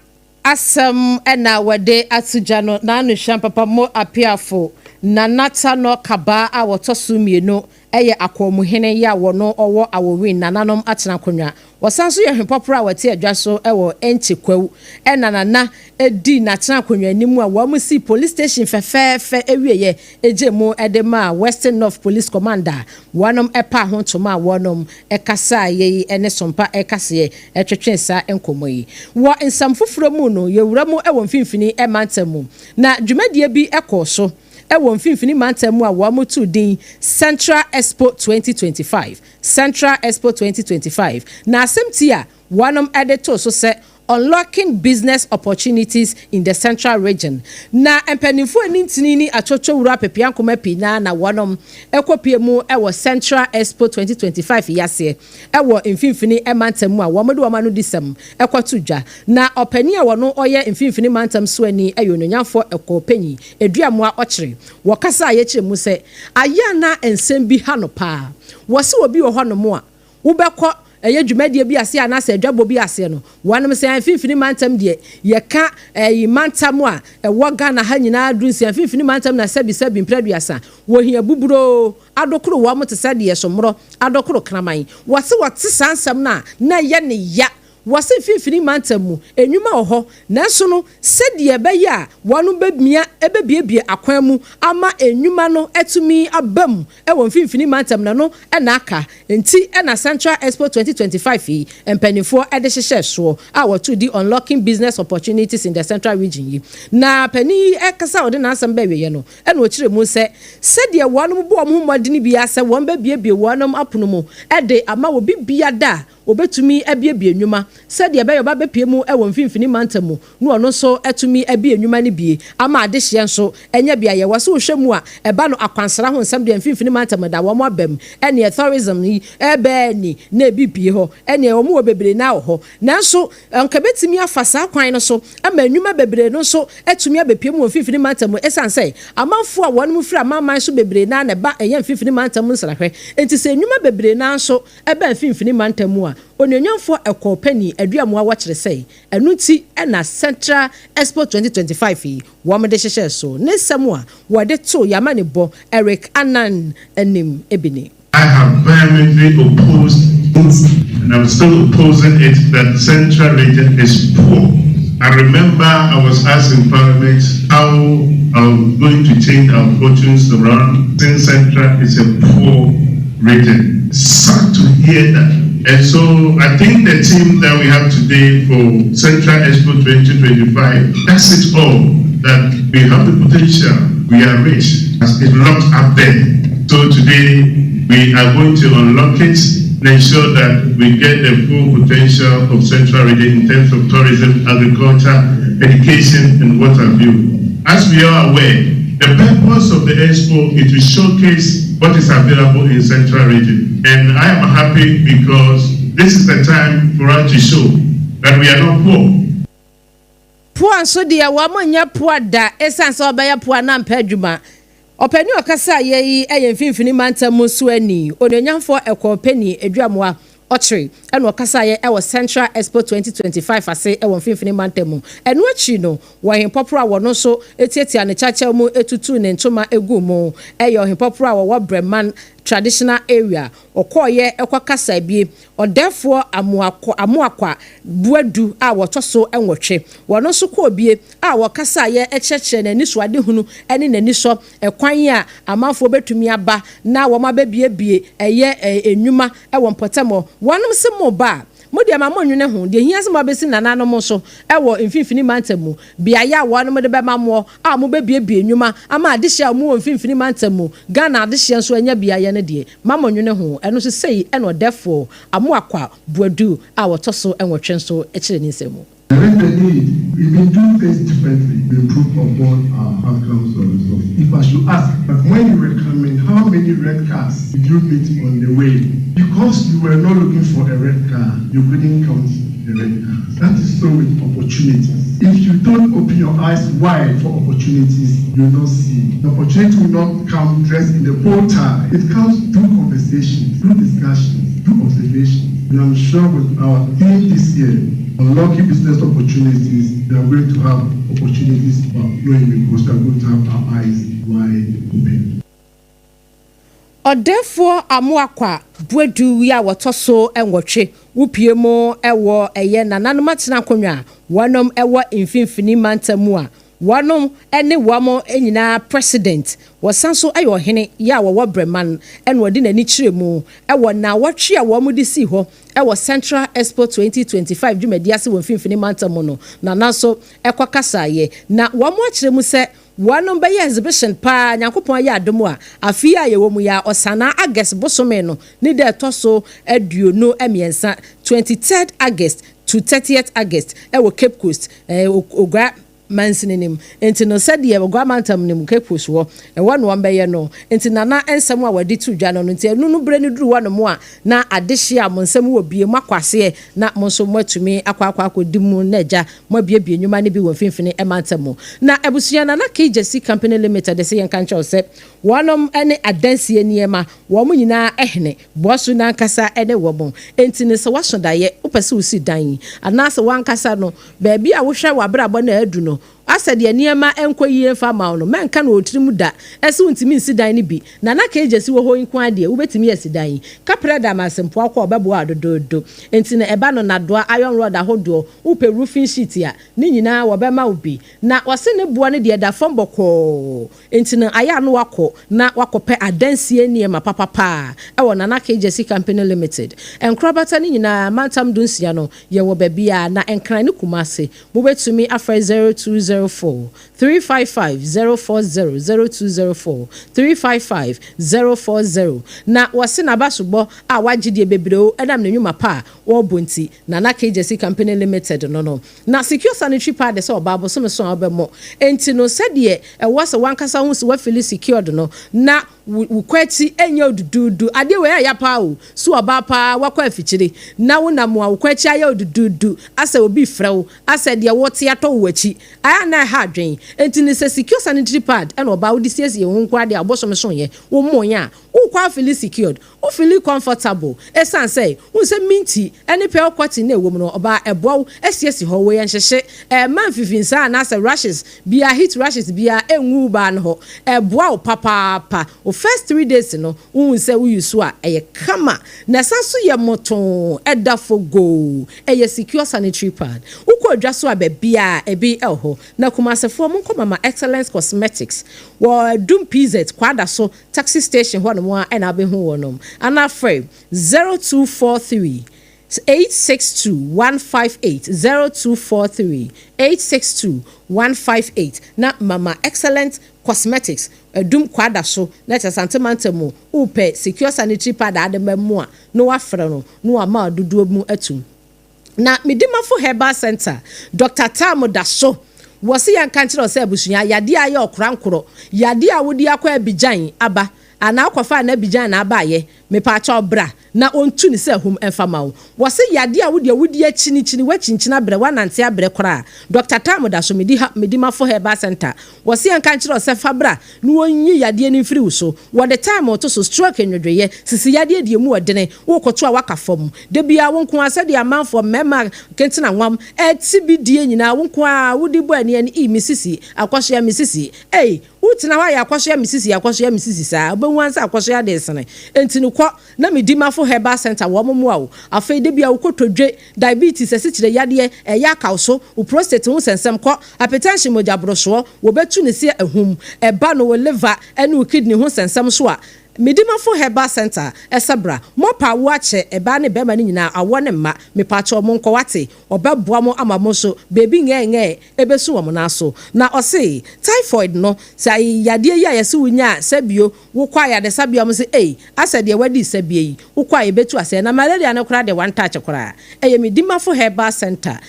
A: asɛm ɛna wɔde ato dwa no. N'ano hwɛ papa mo apiafo Nana Tano Kaba a wɔtɔ so mmienu, ɛyɛ akɔmuhene yi a wɔno ɔwɔ Awowin nananom atena akonnwa. Wɔsan so yɛ hwempɔporɔ a wɔte adwa so ɛwɔ Ɛnkyi Kwawu, ɛna nana edi n'atena akonnwa anim a wɔn si police station fɛfɛɛfɛ ewieɛ egye mu ɛde ma Western North Police Commander. Wɔnom ɛpa ho ntoma a wɔnom ɛkasa yɛ yi ɛne sompa ɛkaseɛ ɛtwetwe saa nkɔmɔ yi. Wɔ nsɛm foforɔ mu no, yɛwura mu ɛwɔ Mfimfini ɛmantam mu, na dwumadie bi ɛkɔɔ so ɛwɔ Mfimfini mantam mu a wɔn to din Central Expo 2025. Central Expo 2025 na asɛm ti a wɔnom ɛde to so sɛ "Unlocking Business Opportunities in the Central Region", na mpanimfoɔ ani ntini ne atwotwo wura pepia nkoma pii na wɔnom ɛkɔpie mu ɛwɔ Central Expo 2025 yi aseɛ ɛwɔ Mfimfini mantam mu a wɔn de wɔn ano di sɛm ɛkɔto dwa. Na ɔpanin a wɔno ɔyɛ Mfimfini mantam so ani ɛyɛ Ononyamfoɔ Ɛkɔ Panyin Eduamoa Ɔkyerɛ. Wɔkasa a yɛkyerɛ mu sɛ ayɛ ana nsɛm bi ha no paa. Wɔsi obi wɔ hɔnom a wobɛkɔ ɛyɛ dwumadie bi ase anaasɛ adwabɔ bi aseɛ no, wɔnom sɛ Mfimfini mantam deɛ, yɛka ɛyi mantam a ɛwɔ Ghana ha nyinaa duru nsia, Mfimfini mantam na sɛbi sɛbi mprɛduasa wɔhia buburoo adokoro wɔn te sɛ deɛ somorɔ adokoro kraman. Wɔse wɔte saa nsɛm no a, na ɛyɛ ne ya. Wɔse Mfimfini Mantam mu nnwuma wɔ hɔ, nanso no sɛdeɛ ɛbɛyɛ a wɔn bɛmia bɛbuebue akwan mu ama nnwuma no atumi aba mu wɔ Mfimfini Mantam no, ɛno na aka nti na Central Expo 2025 yi mpanimfoɔ de hyehyɛɛ soɔ a wɔto di Unlocking Business Opportunities in the Central Region yi. Na panin yi rekasa a ɔde n'asɛm ba awieɛ no na ɔkyerɛ mu sɛ sɛdeɛ wɔn bɔ wɔn ho mmɔden biara sɛ wɔn bɛbuebue wɔn apono mu de ama obi biada a Obetumi abuebue nnwuma sɛdeɛ ɛbɛyɛ ɔba bɛpue mu wɔ Mfimfini Mantam mu na ɔno nso atumi abue nnwuma no bie ama adehyeɛ nso anya bi ayɛ. Wɔ sɛ wohwɛ mu a, ɛba no akwansra ho nsɛm deɛ Mfimfini Mantam da wɔn abam ɛneɛ tourism yi ɛbɛɛ ni na ebi pue hɔ ɛneɛ wɔn wɔ bebree no ara wɔ hɔ. Nanso anka ɛbɛtumi afa saa kwan no so ama nnwuma bebree no nso atumi abɛpue mu wɔ Mfimfini Mantam mu ɛsiane sɛ amanfoɔ a wɔn firi amanaman so bebree no ara na ɛba ɛyɛ Mfimfini Mantam nsrahwɛ nti sɛ nnwuma bebree no ara nso Ɛbaa Mfimfini Mantam mu a, Onuonyamfoɔ Ɛkɔɔ Panin Aduamoa Wɔkyere sɛ ɛno nti na Central Expo 2025 yi wɔde hyehyɛɛ so. Ne nsɛm a wɔde too yɛn amanebɔ Eric Annan anim bi ni.
F: I have vehemently opposed and I'm still opposing it that Central Region is poor. I remember I was asked in Parliament how I was going to change our fortunes around since Central is a poor region. Sad to hear that. And so I think the team that we have today for Central Expo 2025, that's it all. That we have the potential, we are rich, it's locked up there. So today we are going to unlock it and ensure that we get the full potential of Central Region in terms of tourism, agriculture, education, and what have you. As we are aware, the purpose of the expo is to showcase what is available in Central Region. And I am happy because this is the time for us to show that we are not poor.
A: Poa nso deɛ wɔn nyɛ poa da ɛsiane sɛ ɔbɛyɛ poa na mpɛ adwuma. Ɔpanin a ɔkasaeɛ yi yɛ Mfimfini Mantam mu soani, Onuonyamfoɔ Ɛkɔɔ Panin Aduamoa Ɔkyere na ɔkasaeɛ wɔ Central Expo 2025 ase wɔ Mfimfini Mantam mu. Ɛno akyiri no, wɔ Ɔhempɔporɔ a wɔno nso tiatiaa ne kyɛkyɛw mu tutuu ne ntoma guu mu yɛ Ɔhempɔporɔ a wɔwɔ Breman Traditional Area, ɔkɔeɛ kɔkasaa bie. Ɔdɛɛfoɔ Amoako Amoakwa Boadu a wɔtɔ so nwɔtwe, wɔno nso kɔɔ bie a wɔkasaeɛ kyerɛkyerɛɛ n'anisoadehunu ne n'anisɔ kwan a amanfoɔ bɛtumi aba na wɔn abɛbuebue ɛyɛ nnwuma wɔ mpɔtam hɔ. Wɔnom se mo ba a, mo deɛ ma mo nnwene ho, deɛ ɛhia sɛ mo abɛsi nananom so wɔ mfimfini mantam mu, beaeɛ a wɔnom de bɛma moɔ a mo bɛbuebue nnwuma ama adehyeɛ a wɔn wɔ mfimfini mantam mu, Ghana adehyeɛ nso anya beaeɛ no deɛ, ma mo nnwene ho. Ɛno nso sei na Ɔdɛfoɔ Amoakwa Boadu a ɔtɔ so nwɔtwe nso kyerɛ ne nsɛm mu.
F: There is the need. We've been doing things differently to improve upon our outcomes or results. If I should ask, but when you were coming, how many red cars did you meet on the way? Because you were not looking for a red car, you couldn't count the red cars. That is so with opportunities. If you don't open your eyes wide for opportunities, you will not see. The opportunity will not come dressed in the bow tie. It comes through conversations, through discussions, through observations. And I'm sure with our theme this year, unlocking business opportunities, we are going to have opportunities overflowing because we are going to have our eyes wide open.
A: Ɔdɛɛfoɔ Amoakwa Boadu yi a wɔtɔ so nwɔtwe, wopue mu wɔ ɛyɛ nananom atena akonnwa a wɔnom wɔ mfimfini mantam mu a Wɔnom ne wɔn nyinaa president, wɔsan nso yɛ ɔhene yɛ a wɔwɔ Breman na ɔde n'ani kyerɛ mu wɔ naawɔtwe a wɔn de sii hɔ wɔ Central Expo 2025 dwumadi ase wɔ Mfimfini Mantam mu no Nana nso kɔ kasaeɛ na wɔn akyerɛ mu sɛ wɔnom bɛyɛ exhibition paa Nyankopɔn ayɛ adom a afe yi a yɛwɔ mu yi a Ɔsanaa August bosome no ne da ɛtɔ so 23, 23rd August to 30th August wɔ Cape Coast Ogua mansini no mu. Enti no, sɛdeɛ Oguaa mantam no mu, Cape Coast hɔ, ɛhɔ na wɔbɛyɛ no. Enti Nana nsɛm a wɔde to dwa no no nti, ɛno no berɛ no duru hɔ nom a, na adehyeɛ a mo nsam wɔ bie, moakɔ aseɛ na mo nso moatumi akɔ akɔ akɔdi mu na agya moabuebue nnwuma no bi wɔ mfimfini mantam mu. Na abusua Nana Key Gyasi Company Limited se yɛnka nkyerɛ wo sɛ wɔnom ne adansie nneɛma, wɔn nyinaa hene, boasu no ankasa ne wɔn. Enti no sɛ woaso daeɛ, wopɛ sɛ wosi dan yi, anaasɛ w'ankasa no, Baabi a wohwɛ w'abrabɔ no a adu no, Asɛ deɛ nneɛma nkɔ yie mfa mma wo no, mɛnka no wɔ wo tirim da sɛ wontumi nsi dan no bi. Nana Kegye si wɔ hɔ yi nko ara deɛ, wobɛtumi asi dan yi. Kaprɛ da Amansempoa kɔ a, ɔbɛboa wo dodoodo. Enti no, ɛba no nnadoa, iron rod ahodoɔ, wopɛ roofing sheet a, ne nyinaa wɔbɛma wo bi. Na wɔse ne boɔ no deɛ ɛda fam bɔkɔɔ. Enti no, ayɛ a na wakɔ na wakɔpɛ adansie nneɛma papapa wɔ Nana Kegyesi Company Limited. Nkorabata no nyinaa, mantam dunsia no, yɛwɔ baabiara, na Nkran ne Kumasi. Mobɛtumi afrɛ 0204 355 040, 0204 355 040. Na wɔse n'abasobɔ a wagye deɛ bebree o, ɛnam ne nnwuma pa a wɔrebɔ nti, Nana Kegyesi Company Limited no no. Na secure sanitary pad sɛ ɔbaa bosome so a wobɛmɔ. Enti no sɛdeɛ ɛwɔ sɛ wankasa wohu sɛ woafili secured no na wo wo kwakyi nyɛ wo duduudu. Adeɛ wei ɛya paa o. So ɔbaa paa wakɔ afikyire na wo nam a wo kwakyi ayɛ wo duduudu asɛ obi frɛ wo asɛ deɛ wote atɔ wo akyi. Ayɛ a na ɛha adwen. Enti no sɛ secure sanitary pad ɛna ɔbaa wode siesie wo ho nko ara deɛ a bosome so yɛ wo mmoeɛ a wokɔ afili secured. Wo feeli comfortable esiane sɛ wohu sɛ minti ne pearl cotton na ɛwɔ mu no, ɔbaa ɛboa wo asiesie hɔ, wei ɛnhyehye, ɛmma mfifinsaa anaasɛ rashes biara, heat rashes biara ɛngu wo baa no hɔ, ɛboa wo papaapa. Wo first 3 days no wohu sɛ wo use a ɛyɛ kama na ɛsan so yɛ motoo, ɛda fogoo, ɛyɛ secure sanitary pad. Wokɔ dwa so a baabiara ebi ɛwɔ hɔ. Na Kumasefoɔ monkɔ Mama Excellence Cosmetics wɔ Adum PZ Kwada so taxi station hɔ nom a ɛna abɛhu wɔ nom. Anaa frɛ 0243 862 158, 0243 862 158 na Mama Excellent Cosmetics, Adum Kwada so na kyerɛ Santemanta mu. Wopɛ secure sanitary pad a ade ma mu a na wafrɛ no na wama dodoɔ mu atum. Na Medimafo Herbal Center, Dr. Tam da so wɔ se yɛnka nkyerɛ sɛ abusua yadeɛ a yɛ ɔkora nkorɔ yadeɛ a wode akɔ Abidjan aba anaa akɔfa na Abidjan na abaayɛ, mepaakyɛw bra na ɔntu ne sɛ ahum ɛmfa ma wo. Wɔ se yadeɛ a wode wodi akyinikyini woakyinkyini abrɛ woanante abrɛ koraa, Dr. Tam da so Medimafo Herbal Center wɔ se yɛnka nkyerɛ sɛ fa bra na wɔnyi yadeɛ no mfiri wo so. Wɔde time ɔto so stroke, nwodwoeɛ, sisi yadeɛ deɛ mu ɔdene, wokɔto a waka fam da bia wo nko a sɛdeɛ amanfoɔ mmarima kentena nwam ɛte bi die nyinaa, wo nko a wode bɔ ani ani i me sisi akɔsoa me sisi ei, wotena hɔ ayɛ akɔsoa me sisi akɔsoa me sisi saa, wobɛhu ansa akɔsoa de sene. Enti no kɔ na Medimafo Herbal Center wɔn mmoa wo. Afei de bia wokɔtɔdwe, diabetes, asikyire yadeɛ ɛyɛ akaw so, wo prostate ho nsɛnsɛm kɔ, hypertension, mogya borosoɔ, wɔbɛtu ne se ahum ɛba no, wo liver ɛne wo kidney ho nsɛnsɛm so a, Medimafo Herbal Center ɛsɛ bra. Mɔpa awo akyɛ ɛbaa ne bɛrima no nyinaa awɔ ne mma, mepaakyɛw mo nkɔ wate, ɔbɛboa mo ama mo nso beebi ngɛɛngɛɛ ɛbɛsu wɔn nan so. Na ɔse typhoid no sɛ yadeɛ yi a yɛsɛ wonya a sɛbio wokɔ ayadesabea mo sɛ ei asɛ deɛ wadi sɛbea yi wokɔ a yɛbɛtu asɛ na malaria no koraa deɛ one touch koraa. Ɛyɛ Medimafo Herbal Center,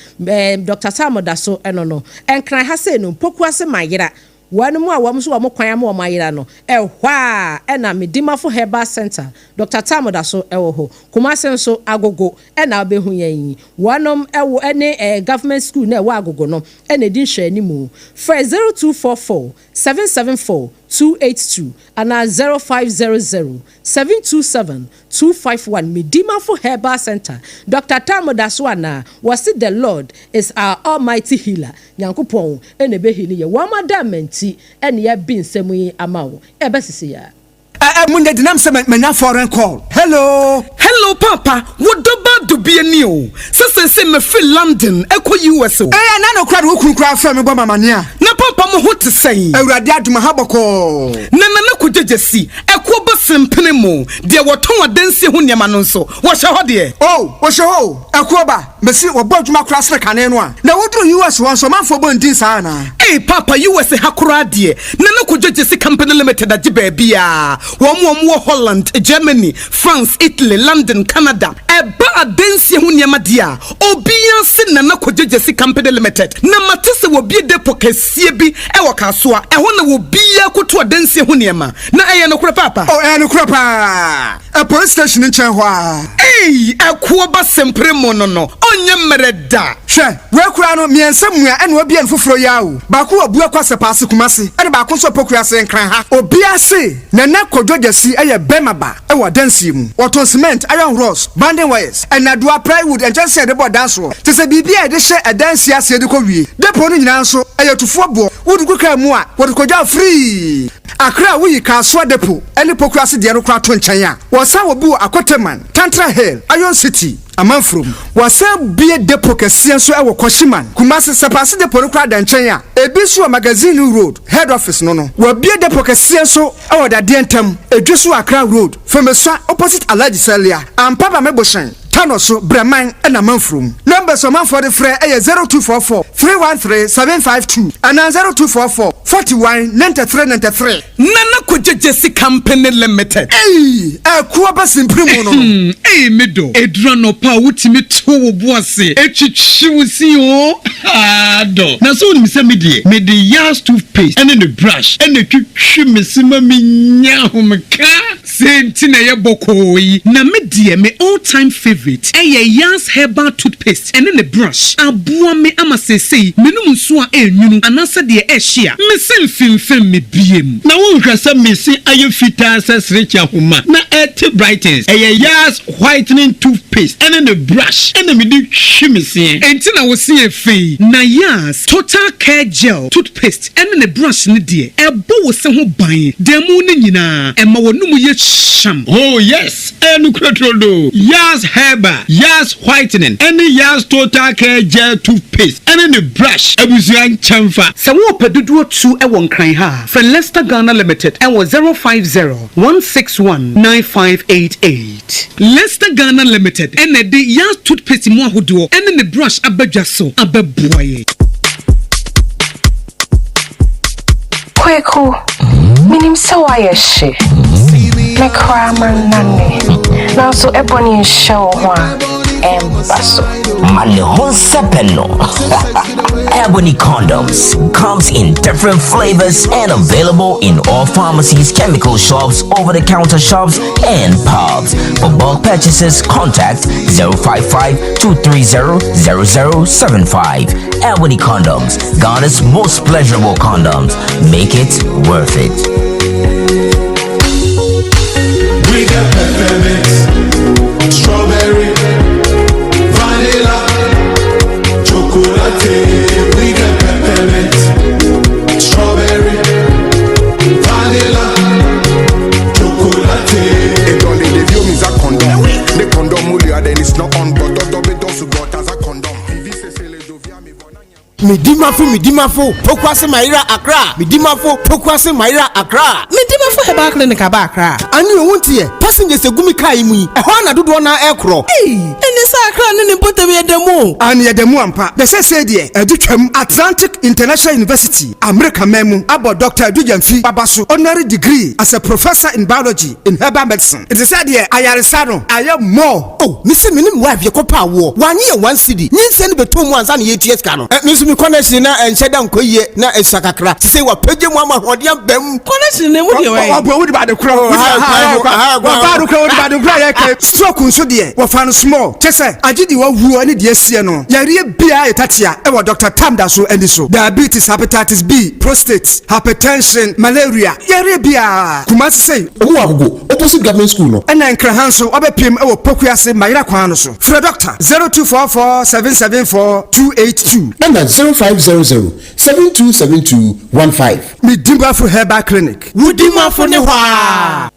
A: Dr. Sam da so ɛno no Ɛnkran ha sei no mpoku ase ma yera wɔn mu a wɔn nso wɔn kwan ama wɔn ayera no ɛhɔ a ɛna Medimafo Herbal Center, Dr. Tam da so ɛwɔ hɔ. Kumase nso Agogo ɛna abɛhu yɛn yi, wɔnom ɛwɔ ɛne government school na ɛwɔ Agogo no ɛna edi nhwɛ anim. Frɛ 0244 774 282 anaa 0500 727 251. Medimafo Herbal Center, Dr. Tam da so anaa wɔsi the Lord is our almighty healer. Nyankopɔn ɛna ɛbɛheal yɛ wɔn ada amanti ɛna yɛbi nsɛm yi ama wo ɛbɛsisi yɛ.
G: Ɛ mu nyɛ denam sɛ manya foreign call. Hello.
H: Hello papa, wo dɔba dubie ni o. Sɛ sɛsɛ mefiri London ɛkɔ US o.
G: Ɛyɛ na no kora de wo kunu koraa frɛ me bɔ mamane a.
H: Na papa, mo ho te sɛn?
G: Awurade adom, ha bɔkɔɔ.
H: Na Nana Kogyegye si ɛkoɔ ba sempene mu deɛ wɔtɔn adansie ho nneɛma no nso wɔhyɛ hɔ deɛ.
G: O wɔhyɛ hɔ o, ɛkoɔ ba mesi wɔbɔ adwuma koraa sene kane no a na woduru US hɔ nso ɔmanfoɔ bɔ ndin saa anaa?
H: Ei papa, US ha koraa deɛ, Nana Kogyegye si Company Limited agye baabi a wɔn wɔ Holland, Germany, France, Italy, London, Canada. Ɛba adansie ho nneɛma deɛ a obiara se Nana Kogyegye si Company Limited. Na mate sɛ wɔbie depo kɛseɛ bi ɛwɔ Kasoa, ɛhɔ na wɔbiara koto adansie ho nneɛma. Na ɛyɛ nokorɛ papa?
G: O, ɛyɛ nokorɛ paa, ɛ police station nkyɛn hɔ a.
H: Ei, ɛkoɔ ba sempere mu no. Emu nyɛ mmerɛ da.
G: Hwɛ, wei koraa no, mmiɛnsa mua ɛna wabue no foforɔ yi ara o. Baako wɔ Buakwa Sɛpaase Kumasi ɛna baako nso wɔ Pokuase Nkran ha. Obiara se Nana Kwadwo Gyasi yɛ bɛrima ba wɔ adansie mu. Wɔtɔn cement, iron rods, banding wires, nnadewa, plywood, nkyɛnsee a yɛde bɔ dan soɔ, te sɛ biribi a yɛde hyɛ adansie aseɛ de kɔ wie. Depot no nyinaa nso, ɛyɛ tufoɔ boɔ. Wode gu kaa mu a, wɔde kɔgya wo firii. Accra a woyi Kasoa Depot ne Pokuase deɛ no koraa to nkyɛn a, wɔsan wɔ bi wɔ Akoteman, Tantra Hill, Iron City, Amanfurom. Wɔasan abue depot kɛseɛ nso wɔ Kwashiman, Kumasi. Sɛpaase depot no koraa da nkyɛn a, ebi nso wɔ Magazine Road, Head Office no no. Wɔabue depot kɛseɛ nso wɔ Dadeɛ Ntam, Edweso Accra Road, Femesua opposite Alhaji Salia, Ampaba Mebohyɛn, Tano so, Brɛman na Amanfurom. Numbers a ɔmanfoɔ de frɛ yɛ 0244 313 752 anaa 0244 41 93 93.
H: Nana Kwadwo Gyasi Company Limited.
G: Ei! Ɛko aba simpiri mu no no.
I: Ei me dɔ, ɛduru anɔpa a wotumi to wo bo ase twitwi wo se oo, haa dɔ. Na sɛ wonim sɛ me deɛ, mede Yas toothpaste ne ne brush na ɛtwitwi me se ma menya ahomeka.
H: Sei nti na ɛyɛ bɔkɔɔ yi. Na me deɛ me all time favourite ɛyɛ Yas herbal toothpaste ɛne ne brush. Aboa me ama seesei menom nsuo a ɛnwunu anaasɛ deɛ ɛhye a, me se mfimfim me biem.
I: Na wonhwɛ sɛ me se ayɛ fitaa sɛ serekye ahoma na ɛte brightens. Ɛyɛ Yas whitening toothpaste ɛne ne brush ɛna mede twi me seɛ.
H: Enti na wo se yɛ fɛ yi. Na Yas total care gel toothpaste ɛne ne brush no deɛ, ɛbɔ wo se ho ban da mu no nyinaa, ɛma w'anomu yɛ hyeam.
I: Oh yes, ɛyɛ nokorɛ turodoo. Yas Herbal, Yas Whitening ɛne Yas Total Care Gel Toothpaste ɛne ne brush abusua nkyɛnfa.
H: Sɛ worepɛ dodoɔ tu wɔ Nkran ha a, frɛ Lester Ghana Limited wɔ 050 161 9588. Lester Ghana Limited na ɛde Yas Toothpaste mu ahodoɔ ne ne brush aba dwa so abɛboa yɛn.
J: Kweku, menim sɛ woayɛ hye. Me koraa mannane. Nanso ɛbɔne nhyɛ wo ho a, ɛmba so.
K: Ma ne ho nsɛpɛ no. Ebony condoms comes in different flavors and available in all pharmacies, chemical shops, over-the-counter shops, and pubs. For bulk purchases, contact 055 230 0075. Ebony condoms, Ghana's most pleasurable condoms. Make it worth it.
L: We got peppermint, strawberry, vanilla, chocolate. We got peppermint, strawberry, vanilla, chocolate.
D: Edoli the view is a condom. The condom then it's not on, but the got as a condom.
M: Medimafo Medimafo Pokuase Mayera Accra Medimafo Pokuase Mayera Accra.
H: Medimafo Herbal Clinic aba Accra.
M: Ane o wonteɛ? Passengers egu me car yi mu yi, ɛhɔ ara na dodoɔ no ara ɛrekorɔ.
H: Ei! Ɛnne sɛ Accra ne ne mpɔtam yɛ da mu o.
G: Aane yɛda mu ampa. Na seesei deɛ adu twam. Atlantic International University, Amerika man mu, abɔ Dɔkta Adu Gyamfi Baba so honorary degree as a Professor in Biology in Herbal Medicine. Nti sɛ deɛ ayaresa no ayɛ more.
M: Oh, me se me ne me wife yɛkɔ paa woɔ, wanye yɛn one cedi, nyinsɛn no bɛtɔ mu ansa na yɛretua sika no. Eh, me nso me connection na ɛnhyɛ da nkɔ yie, na ɛsua kakra, sesei wapagya mu ama ahoɔden aba mu.
H: Connection no emu deɛ wɛn?
G: Wɔboa wode bade korɔ,
M: Oh, ha kwan ho, ha kwan ho.
G: wɔba ade korɔ, wode bade korɔ a yɛka. Stroke nso deɛ, wɔfa no small, kyɛ sɛ agye deɛ wawuo ne deɛ asie no. Yareɛ biara yɛ tatea wɔ Doctor Tam da so ani so. Diabetes, hepatitis B, prostate, hypertension, malaria, yareɛ biara. Kumasi sei.
M: Ɔmo wɔ Agogo, opposite government school no.
G: Ɛna Nkraha nso wabɛpiem wɔ Pokuase Mayera kwan no so. Frɛ Dɔkta, 0244 774 282.
M: Ɛna 0500 7272 15.
G: Medimafo Herbal Clinic.
M: Wo dimafo ne hɔ aa.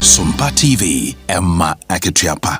N: Sompa TV, ɛma akatua pa.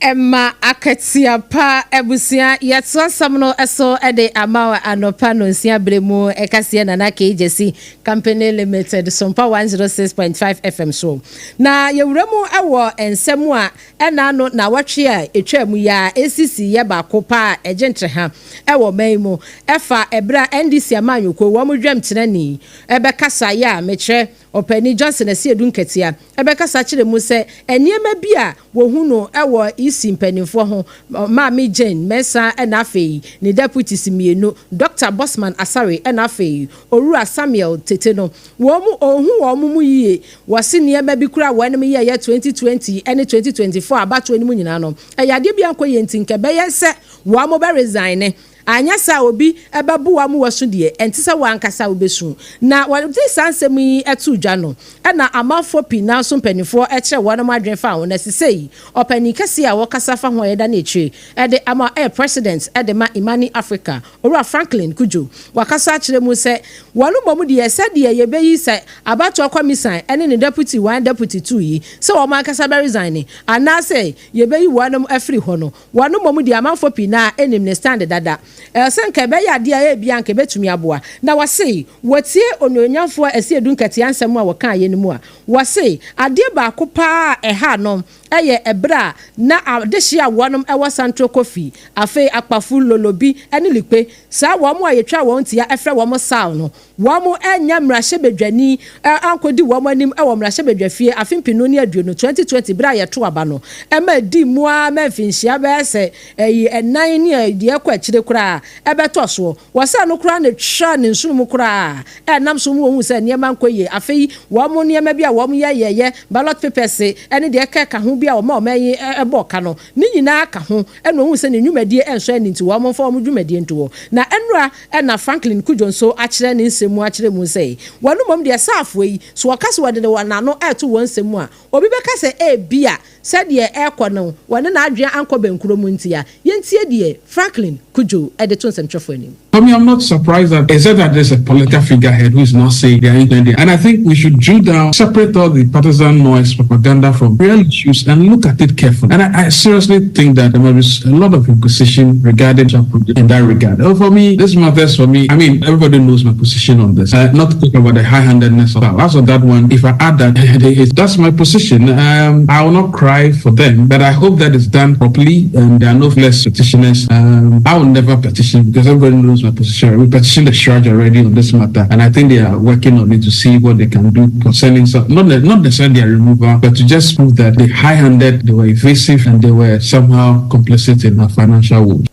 A: Ɛma akatua pa abusua. Yɛtoa asɛm no so de ama wo anɔpa nonsia berɛ mu kaseɛ Nana Kay Gyasi Company Limited Sompa 106.5 FM so. Na yɛwura mu wɔ nsɛm a ɛna ano naawɔtwe a ɛtwaa mu yi ara ɛsisi yɛ baako pa a ɛgye ntreha wɔ ɔman yi mu ɛfa ɛberɛ a NDC amanyɔkuo wɔn dwamtenani bɛkasaeɛ a mekyerɛ. Ɔpanin Johnson Asiedu Nketia bɛkasa kyerɛ mu sɛ nneɛma bi a wɔhu no wɔ EC mpanimfoɔ ho, Maame Jane Mensah na afei ne deputies mmienu, Dɔkta Bosman Asare na afei Owura Samuel Tete no, wɔn ɔnhu wɔn mu yie. Wɔse nneɛma bi koraa a wɔnom yɛeɛ 2020 ne 2024 abatoɔ no mu nyinaa no, ɛyɛ adeɛ bi a ankɔ yie nti nka ɛbɛyɛ sɛ wɔn bɛ resigne. Anyɛ saa a obi bɛboa mo wasu deɛ, ɛnte sɛ wo ankasa wobɛsu. Na wɔde saa nsɛm yi too dwa no, ɛna amanfoɔ pii no ara nso mpanimfoɔ kyerɛɛ wɔnom adwene faa ho. Na sesei ɔpanin kɛseɛ a wɔkasa fa ho a yɛda no akyire de ama ɛyɛ President de ma Imani Africa, Owura Franklin Cudjoe. Wakasa akyerɛ mu sɛ wɔn mmom deɛ sɛdeɛ yɛbɛyi sɛ abatoɔ kɔmisan ne ne Deputy one, Deputy two yi sɛ wɔn ankasa bɛresigne anaasɛ yɛbɛyi wɔnom afiri hɔ no, Wɔn mmom deɛ amanfoɔ pii no ara nim ne stand dada. Ɛɛ sɛ nka ɛbɛyɛ adeɛ a ebia anka ɛbɛtumi aboa. Na wɔse wɔtie Onuonyamfoɔ Asiedu Nkɛtea nsɛm a wɔkaeɛ no mu a, wɔse adeɛ baako pa ara a ɛhaa no yɛ ɛberɛ a na adehyeɛ a wɔnom wɔ Santro Kofi, afei Akpafu, Lolobi ne Likpe, saa wɔn a yɛtwa wɔn tia frɛ wɔn Saw no, Wɔannya mmarahyɛbadwani ankɔdi wɔn anim wɔ mmarahyɛbadwafie afe mpenu ne aduonu, 2020, berɛ a yɛtoo aba no. Ɛma ɛdii mu ara ma mfinhyia bɛyɛ sɛ ɛnan ne deɛ ɛkɔ akyire koraa ɛbɛtɔ soɔ. Wɔsɛɛ no koraa na ɛtwaa ne nsono mu koraa a ɛnam so ma wɔhuu sɛ nneɛma nkɔ yie. Afei wɔn nneɛma bi a wɔyɛ yɛeɛ, ballot papers ne deɛ ɛkeka ho bi a wɔma ɔman yi bɔɔ ka no, ne nyinaa ka ho na wɔhuu sɛ ne nnwumadie nsɔ ani nti wɔmfa wɔn dwumadie nto hɔ. Na nnora Ɛna Franklin Cudjoe nso akyerɛ ne nsɛm mu akyerɛ mu sɛ, wɔn mmom deɛ saafoɔ yi, sɛ wɔka sɛ wɔde wɔn ano reto wɔn nsɛm mu a, obi bɛka sɛ ebia sɛdeɛ ɛrekɔ no wɔne n'adwene ankɔ bɛnkorɔ mu ntia. Yɛntie deɛ Franklin Cudjoe de to nsɛmtwerɛfoɔ anim.
O: For me, I'm not surprised that except that there's a political figurehead who is not saying they are intending. And I think we should drill down, separate all the partisan noise, propaganda from real issues and look at it carefully. And I, I seriously think that there must be a lot of inquisition regarding in that regard. Oh, for me, this matters for me. I mean, everybody knows my position on this. Uh, not to talk about the high-handedness of that. As on that one, if I add that, that's my position. Um, I will not cry for them, but I hope that it's done properly and there are no less petitioners. Um, I will never petition because everybody knows my position. We petitioned the charge already on this matter, and I think they are working on it to see what they can do concerning some, not, not necessarily their removal, but to just prove that they high-handed, they were evasive, and they were somehow complicit in our financial woes.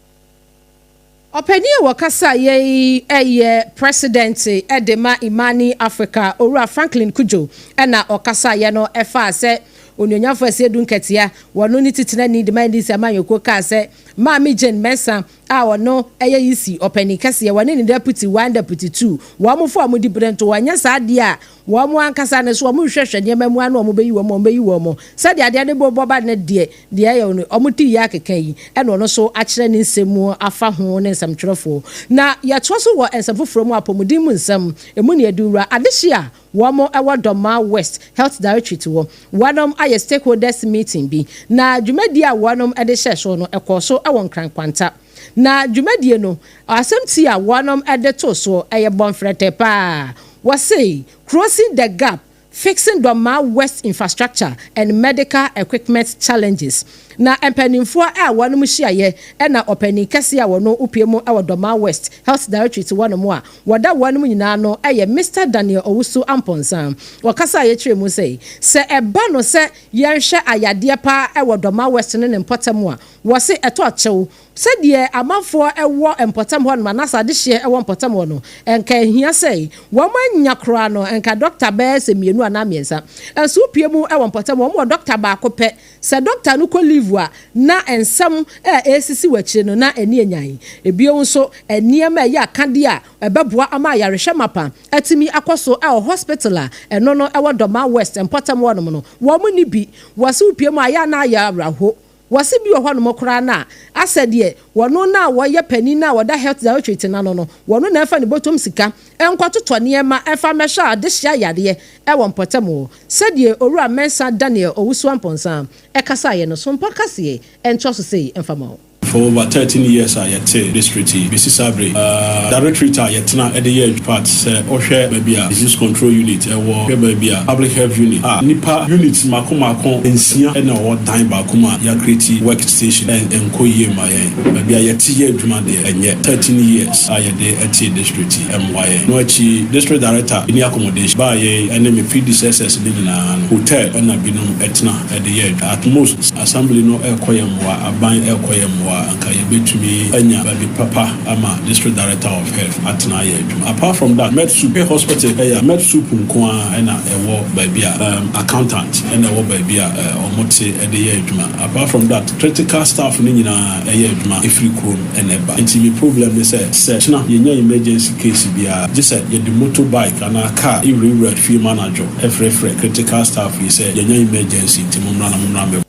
A: Ɔpanin a wɔkasa yɛ yi yɛ President de ma Imani Africa, Owura Franklin Cudjoe na ɔkasaeɛ no faa sɛ Onuonyamfo Asiedu Nketiah, wɔno ne titenani de ma NDC amanyɔkuo kaa sɛ Maame Jane Mensah a ɔno yɛ EC ɔpanin kɛseɛ, wɔne ne Deputy one, Deputy two, wɔn fo a wɔdi bere nto, wɔnyɛ saa adeɛ a wɔn ankasa no so wɔn rehwɛhwɛ nneɛma mu ano wɔn bɛyi wɔn wɔn bɛyi wɔn sɛdeɛ adeɛ no bɔ ba no deɛ deɛ ɛyɛ no wɔn ti yɛ akeka yi ɛna ɔno nso akyerɛ ne nsɛm mu afa ho ne nsɛmtwerɛfoɔ na yɛtoa so wɔ nsɛm foforɔ mu apɔmuden mu nsɛm emu ne yɛde wura adehye a wɔn ɛwɔ Dormaa West Health Directorate wɔ wɔnom ayɛ stakeholders meeting bi na dwumadie a wɔnom de hyɛ so no ɛkɔɔ so wɔ Nkrankwanta na dwumadie no asɛm ti a wɔnom de too soɔ ɛyɛ bɔnfrɛtɛ paa Wɔse Crossing the Gap, Fixing Dormaa West Infrastructure and Medical Equipment Challenges. Na mpaninfoɔ a wɔnom hyiaeɛ ɛna ɔpanin kɛseɛ a wɔno wopue mu wɔ Dormaa West Health Directorate wɔnom a wɔda wɔnom nyinaa ano yɛ Mister Daniel Owusu Amponsah. Wɔkasaeɛ kyerɛɛ mu sɛ, sɛ ɛba no sɛ yɛnhwɛ ayadeɛ paa wɔ Dormaa West ne ne mpɔtam a, wɔse ɛtɔ kyew Sɛdeɛ amanfoɔ wɔ mpɔtam hɔ nom anaasɛ adehyeɛ wɔ mpɔtam hɔ no, nka ɛhia sɛ wɔn anya koraa no nka dɔkta bɛyɛ sɛ mmienu anaa mmiɛnsa. Nso wopue mu wɔ mpɔtam hɔ, wɔn wɔ dɔkta baako pɛ. Sɛ dɔkta no kɔ leave a, na nsɛm a ɛresisi wɔ akyire no na ani anyan. Bio nso, nneɛma a ɛyɛ akadeɛ a ɛbɛboa ama ayarehwɛ mapa atumi akɔ so wɔ hospital a ɛno no ɛwɔ Dormaa West mpɔtam hɔ nom no, wɔn nni bi. Wɔse wopue mu a, ɛyɛ a na ayɛ awerɛho. Wɔse bi wɔ hɔnom koraa no a, asɛ deɛ wɔno no a wɔyɛ panin no a wɔda Health Directorate no ano no, wɔno na ɛmfa ne bɔtɔm sika nkɔtotɔ nneɛma mfa mmɛhwɛ adehyeɛ ayareɛ wɔ mpɔtam hɔ. Sɛdeɛ Owura Mensah Daniel Owusu Amponsah kasaeɛ no, Sompa kaseɛ ntoa so sei mfa ma wo.
P: For over 13 years a yɛte district yi, bɛsi saa bere, directorate a yɛtena de yɛ adwuma sɛ ɔhwɛ baabi a disease control unit ɛwɔ, hwɛ baabi a public health unit a nipa unit mako mako 6 ɛna ɛwɔ dan baako mu a yɛacreate work station, ɛnkɔ yie ma yɛn. Baabi a yɛte yɛ adwuma deɛ, ɛnyɛ. 13 years a yɛde ɛte district yi, ɛmmoa yɛn. No akyi, district director ni accommodation baa yɛ ɛne me predecessors ne nyinaa no, hotel ɛna binom ɛtena ɛde yɛ adwuma. At most, assembly no ɛkɔ yɛ mmoa, aban ɛkɔ yɛ mmoa, anka yɛbɛtumi anya baabi papa ama district director of health atena ayɛ adwuma. Apart from that, med sup hospital ɛyɛ med sup nko a ɛna ɛwɔ baabi a accountant ɛna ɛwɔ baabi a ɔmo te ɛde yɛ adwuma. Apart from that, critical staff no nyinaa ɛyɛ adwuma ɛfiri kurom ɛna ɛba. Nti mi problem ne sɛ kyena yɛnya emergency case biara, gye sɛ yɛde motorbike anaa car ewurawura fie mu anadwo ɛfrɛfrɛ critical staff yi sɛ yɛnya emergency, nti mo mmra na mo mmra mbɛ.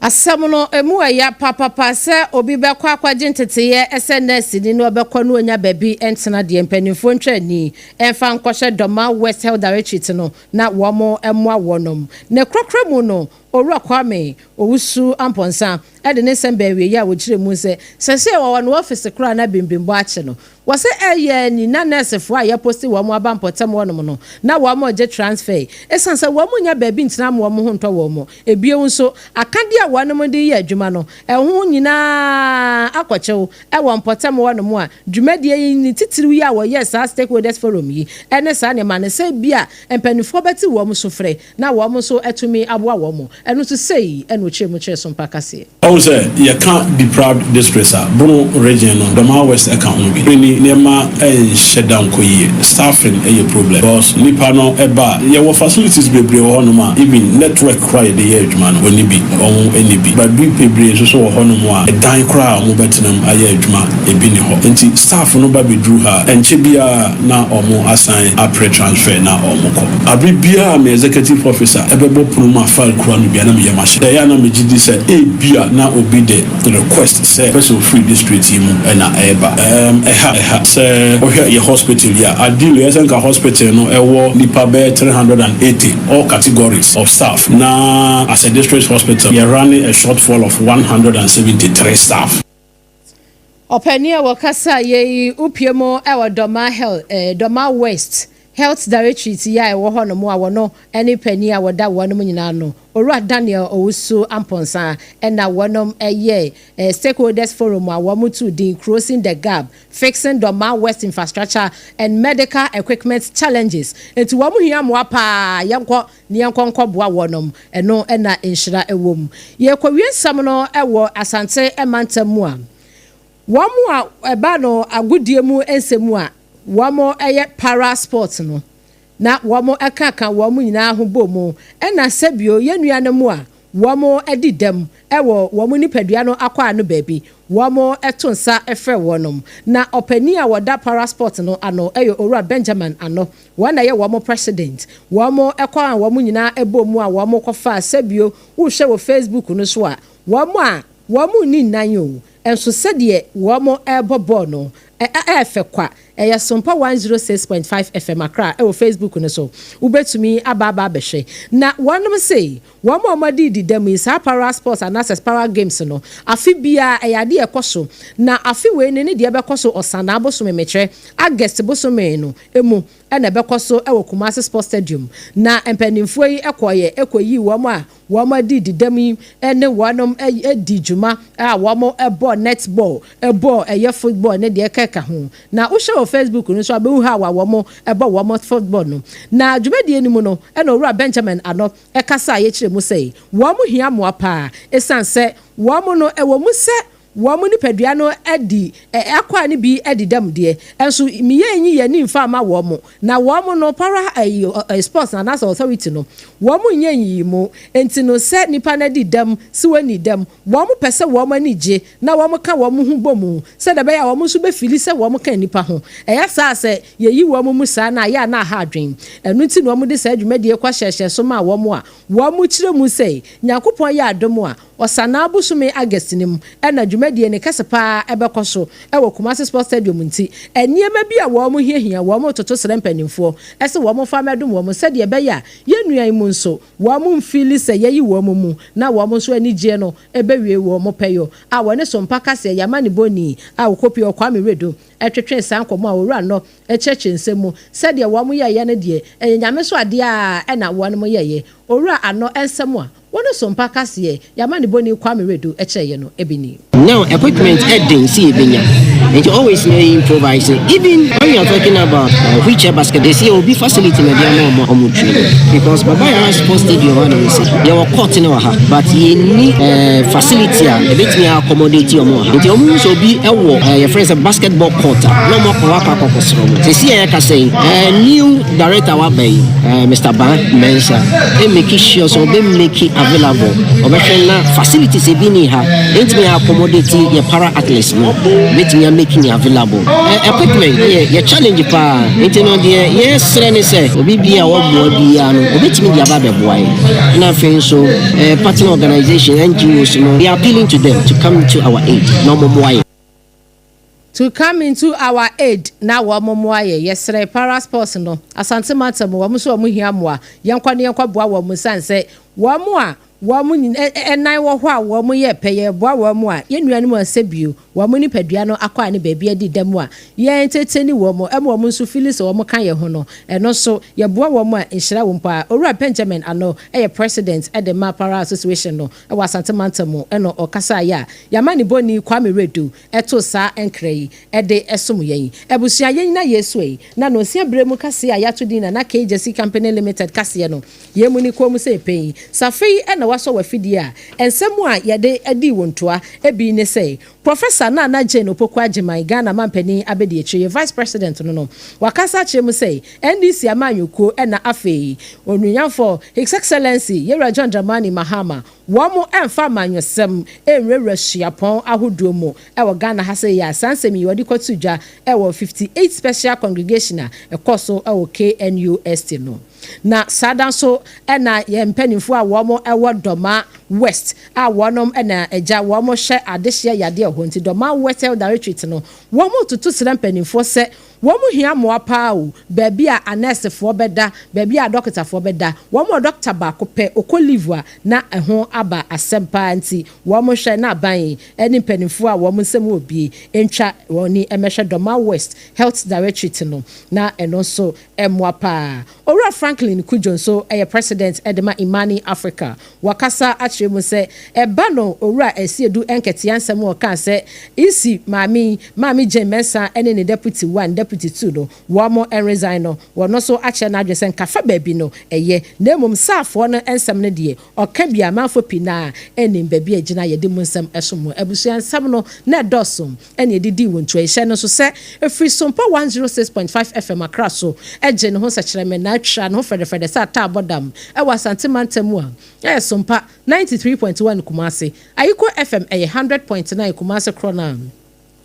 A: Asɛm no emu ɛya papapa sɛ obi bɛkɔ akɔgye nteteyɛ ɛsɛ nɛɛse ni na ɔbɛkɔ no onya baabi ntena deɛ. Mpanimfoɔ ntwani ɛmfa nkɔhyɛ Dormaa West Health Directorate no na wɔn mmoa wɔnom. Na kurakura mu no, Owura Kwame Owusu Ampɔnsa ɛde ne nsɛm baawie yi a wɔkyerɛ mu sɛ sɛsɛ wɔwɔ no ɔfisi koraa na bimbimbɔ akye no wɔsɛ ɛyɛ ni na nɛɛsefoɔ a yɛpost wɔn aba mpɔtam wɔnom no na wɔn gye transfer, ɛsiane sɛ wɔn nya baabi ntena ma wɔn ho ntɔ wɔn mo. Ebien nso, akadeɛ a wɔnom de yɛ adwuma no ɛho nyinaa akɔkyɛw ɛwɔ mpɔtam wɔnom a dwumadie yi ne titiriw yi a wɔyɛ saa stakeholders forum yi ɛne saa nneɛma no sɛ bi a mpanimfoɔ bɛte wɔn so frɛ na wɔn nso atumi aboa wɔn. Ɛno nso sei ɛna ɔkyerɛ mu kyerɛ so mpa kaseɛ.
P: Ɔwɔ sɛ yɛka deprived districts a, Bono Region no, Dormaa West ɛka ho bi. Ni nneɛma ɛnhyɛ da nkɔ yie. Staffing ɛyɛ problem because nipa no ɛba, yɛwɔ facilities bebree wɔ hɔnom a even network koraa yɛde yɛ adwuma no wɔni bi, wɔn ɛni bi. Baabi bebree nso so wɔ hɔnom a ɛdan koraa a wɔn bɛtena mu ayɛ adwuma ebi ni hɔ. Nti staff no ba bɛduru ha, ɛnkyɛ biara na wɔn asan apere transfer na wɔn kɔ. Abere biara mi executive officer ɛbɛbɔ pono mu a file kura no bia na mi yɛ ma hyɛ ɛyɛ a na mi gye di sɛ ebia na obi de request sɛ pɛsɛ ofiri district yi mu ɛna ɛɛba. Ɛha sɛ ɔhwɛ yɛ hospital yi a, ideally ɛsɛ nka hospital no ɛwɔ nipa bɛyɛ 380, all categories of staff, na as a district hospital yɛ running a shortfall of 173 staff.
A: Ɔpanin a wɔkasa yɛyi upie mu ɛwɔ Dormaa Health, Dormaa West Health Directorate yi a ɛwɔ hɔnom a wɔno ne panin a wɔda wɔnom nyinaa no, Owura Daniel Owusu Ampɔnsa, ɛna wɔnom ɛyɛ stakeholders forum a wɔn tu din "Closing the Gap: Fixing Dormaa West Infrastructure and Medical Equipment Challenges". Nti wɔn hia mmoa paa, yɛnkɔ ne yɛnkɔ nkɔboa wɔnom. Ɛno ɛna nhyira ɛwɔ mu. Yɛkɔwie nsɛm no ɛwɔ Asante ɛmantam mu a wɔn a ɛba no agodie mu nsɛm a wɔn yɛ para sport no na wɔn kaka wɔn nyinaa ho bɔ mu, ɛna sɛbio yɛn nuanom a wɔn di dɛm ɛwɔ wɔn nipadua no akɔ ano baabi, wɔn to nsa frɛ wɔn. Na ɔpanin a wɔda para sport no ano yɛ Owura Benjamin Ano, wɔn na yɛ wɔn president. Wɔn kɔ a wɔn nyinaa bɔ mu a wɔn kɔfa sɛbio wohwɛ wɔ Facebook no so a, wɔn a wɔn nni nnan o, nso sɛdeɛ wɔn rebɔ bɔɔl no ɛɛfɛ kwa. Ɛyɛ Sompa 106.5 FM Accra ɛwɔ Facebook no so, wobɛtumi aba aba abɛhwɛ. Na wɔnom se wɔn a wɔde di dɛm yi, saa para sports anaasɛ para games no, afe biara ɛyɛ adeɛ ɛkɔ so, na afe wei ne ne deɛ ɛbɛkɔ so Ɔsanaa bosome, mekyerɛ August bosome no emu, ɛna ɛbɛkɔ so ɛwɔ Kumasi Sports Stadium. Na mpanimfoɔ yi ɛkɔyɛ ɛkɔyi wɔn a wɔn adi di dɛm yi ɛne wɔn adi dwuma a wɔn ɛbɔ netball, ɛbɔ ɛyɛ football ne deɛ ɛkɛka ho. Na wohyɛ wɔ Facebook no nso abɛhu ha a wɔn ɛbɔ wɔn football no. Na dwumadie no mu no, ɛna Owura Benjamin Ano ɛkasa a yɛkyerɛ mu sɛ wɔn hia mmoa paa, ɛsiane sɛ wɔn no ɛwɔ mu sɛ wɔn nipadua no adi ɛ akɔ a ne bi adi dɛm deɛ, ɛnso mmea nyi yɛn ni nfa ama wɔn. Na wɔn no para ɛyi ɛ sports na anaasɛ authority no, wɔn nyɛ nyiyi mu. Nti no sɛ nipa no adi dɛm si wɔn ani dɛm, wɔn pɛ sɛ wɔn ani gye na wɔn ka wɔn ho bɔ mu sɛdeɛ ɛbɛyɛ a wɔn nso bɛfeel sɛ wɔn ka nipa ho. Ɛyɛ saa sɛ yɛyi wɔn mu saa na ayɛ a na aha adwen. Ɛno nti na wɔn de saa dwumadie kɔ hyɛhyɛ so ma wɔn a wɔn kyerɛ mu sɛ Nyankopɔn yɛ adom a Ɔsanaa bosome August no mu na dwumadie no kɛse paa ɛbɛkɔ so wɔ Kumasi Sports Stadium nti nneɛma bi a wɔn hiahia wɔn retoto srɛ mpanimfoɔ sɛ wɔn mfa mmɛdom wɔn sɛdeɛ ɛbɛyɛ a yɛn nua yi mu nso wɔn mfeeli sɛ yɛyi wɔn mu na wɔn nso anigyeɛ no bɛwie wɔn pɛyɔ a wɔne Sompa kaseɛ Yamanibɔni a ɔkɔpie wɔ Kwame Redo twetwee saa nkɔmmɔ a Owura Nnɔ kyerɛkyerɛ nsɛm mu sɛdeɛ wɔn yɛeɛ no deɛ ɛyɛ Nyame so adeɛ ara na wɔn yɛeɛ. Owura Anɔ nsɛm a wɔne Sompa kaseɛ Yamanibɔni Kwame Redo kyerɛeɛ no bi ni.
Q: Now equipment ɛden sɛ yɛbɛnya nti always no yɛ improvise even when we are talking about wheelchair basket they say obi facility na ɛde ama ɔmo ɔmo train because Baba Yara Sports Stadium ha nom sɛ yɛwɔ court no wɔ ha but yɛnni eh, facility a ɛbɛtumi accommodate ɔmo wɔ ha nti ɔmo hu sɛ obi ɛwɔ eh, yɛfrɛ sɛ basketball court a na ɔmo akɔ hɔ akɔ akɔkɔsrɛ ɔmo sɛsi a yɛka sɛ eh, new director waba yi eh, Mr. Ban Mensah ɛmake sure sɛ ɔbɛ make available ɔbɛhwɛ na facilities ebi ni ha ɛntumi accommodate yɛ para athletes no bɛtumi amake ne available. Equipment yɛ yɛ challenge paa nti no deɛ yɛsrɛ ne sɛ obi bi a wɔboa biara no obɛtumi de aba abɛboa yɛ na afei nso partner organization NGOs no, we are appealing to them to come to our aid na ɔmo mmoa yɛ.
A: To come into our aid na wɔn mmoa yɛ. Yɛsrɛ para sports no, Asante mantam wɔn nso wɔn hia mmoa. Yɛnkɔ na yɛnkɔ boa wɔn nsan sɛ wɔn a wɔn nyina nan wɔ hɔ a wɔn yɛ pɛ yɛboa wɔn a yɛn nuanom a sɛ bio wɔn nipadua no akɔ a ne baabi adi dɛm a yɛn tete ne wɔn ɛma wɔn nso fili sɛ wɔn ka yɛn ho no ɛno nso yɛboa wɔn a nhyira wɔ mu paa. Owura Benjamin Ano yɛ president de ma Para Association no wɔ Asante mantam mu ɛna ɔkasaeɛ a yɛamanebɔni Kwame Redu too saa nkra yi de som yɛn. Abusua yɛn nyina yɛsua yi na nonsia berɛ mu kaseɛ a yɛato din Nana Kay Gyasi Company Limited kaseɛ no yɛn mu ne kɔn mu sɛ pɛn yi. Sɛ afei na woasɔ w'afidie a, nsɛm a yɛde dii wo ntoa bi ne sɛ, Professor Nana Jane Opoku Agyemang, Ghana mampanin abadiakyire, Vice President no no, wakasa akyerɛ mu sɛ NDC amanyɔkuo na afei Onuonyamfoɔ His Excellency Yewura John Dramani Mahama wɔn mfa amanyɔsɛm nwurawura suapɔn ahodoɔ mu wɔ Ghana ha sɛ yɛ a saa nsɛm yi wɔde kɔto dwa wɔ 58 Special Congregation a ɛkɔ so wɔ KNUST no. Na saa da nso na yɛn mpanimfoɔ a wɔn wɔ Dɔma West a wɔnom na agya wɔn hwɛ adehyeɛ yadeɛ wɔ hɔ nti Dɔma West Health Directorate no wɔn retutu srɛ mpanimfoɔ sɛ wɔn hia mmoa paa o, baabi a anɛɛsefoɔ bɛda, baabi a adɔkotafoɔ bɛda, wɔn wɔ dɔkota baako pɛ ɔkɔ leave a na ɛho aba asɛm paa nti wɔn hwɛ na aban ne mpanimfoɔ a wɔn nsam wɔ bie ntwa wɔn ani mmɛhwɛ Dɔma West Health Directorate no na ɛno nso mmoa paa. Owura Franklin Cudjoe nso yɛ President de ma Imani Africa. Wakasa akyerɛ mu sɛ ɛba no Owura Asiedu Nketiah nsɛm a ɔkaa sɛ EC maame yi, Maame Jane Mensah ne ne Deputy One, Deputy Two no wɔn resign no, ɔno nso akyerɛ n'adwene sɛ nka fa baabi no ɛyɛ na mmom Saafoɔ no nsɛm no deɛ ɔka bi a amanfoɔ pii no ara nnim baabi a ɛgyina yɛde mu nsɛm som mu. Abusua nsɛm no na ɛdɔɔso. ɛna ɛde dii wɔn ntuayihyɛ no nso sɛ ɛfiri Sompa 106.5 FM Accra so gye ne ho sɛkyerɛmɛ na atwa ne ho frɛdɛfrɛdɛ sɛ ataa bɔ dam wɔ Asante mantam mu a ɛyɛ Sompa 93.1 Kumasi, Ayiko FM ɛyɛ 100.9 Kumasi korɔ no a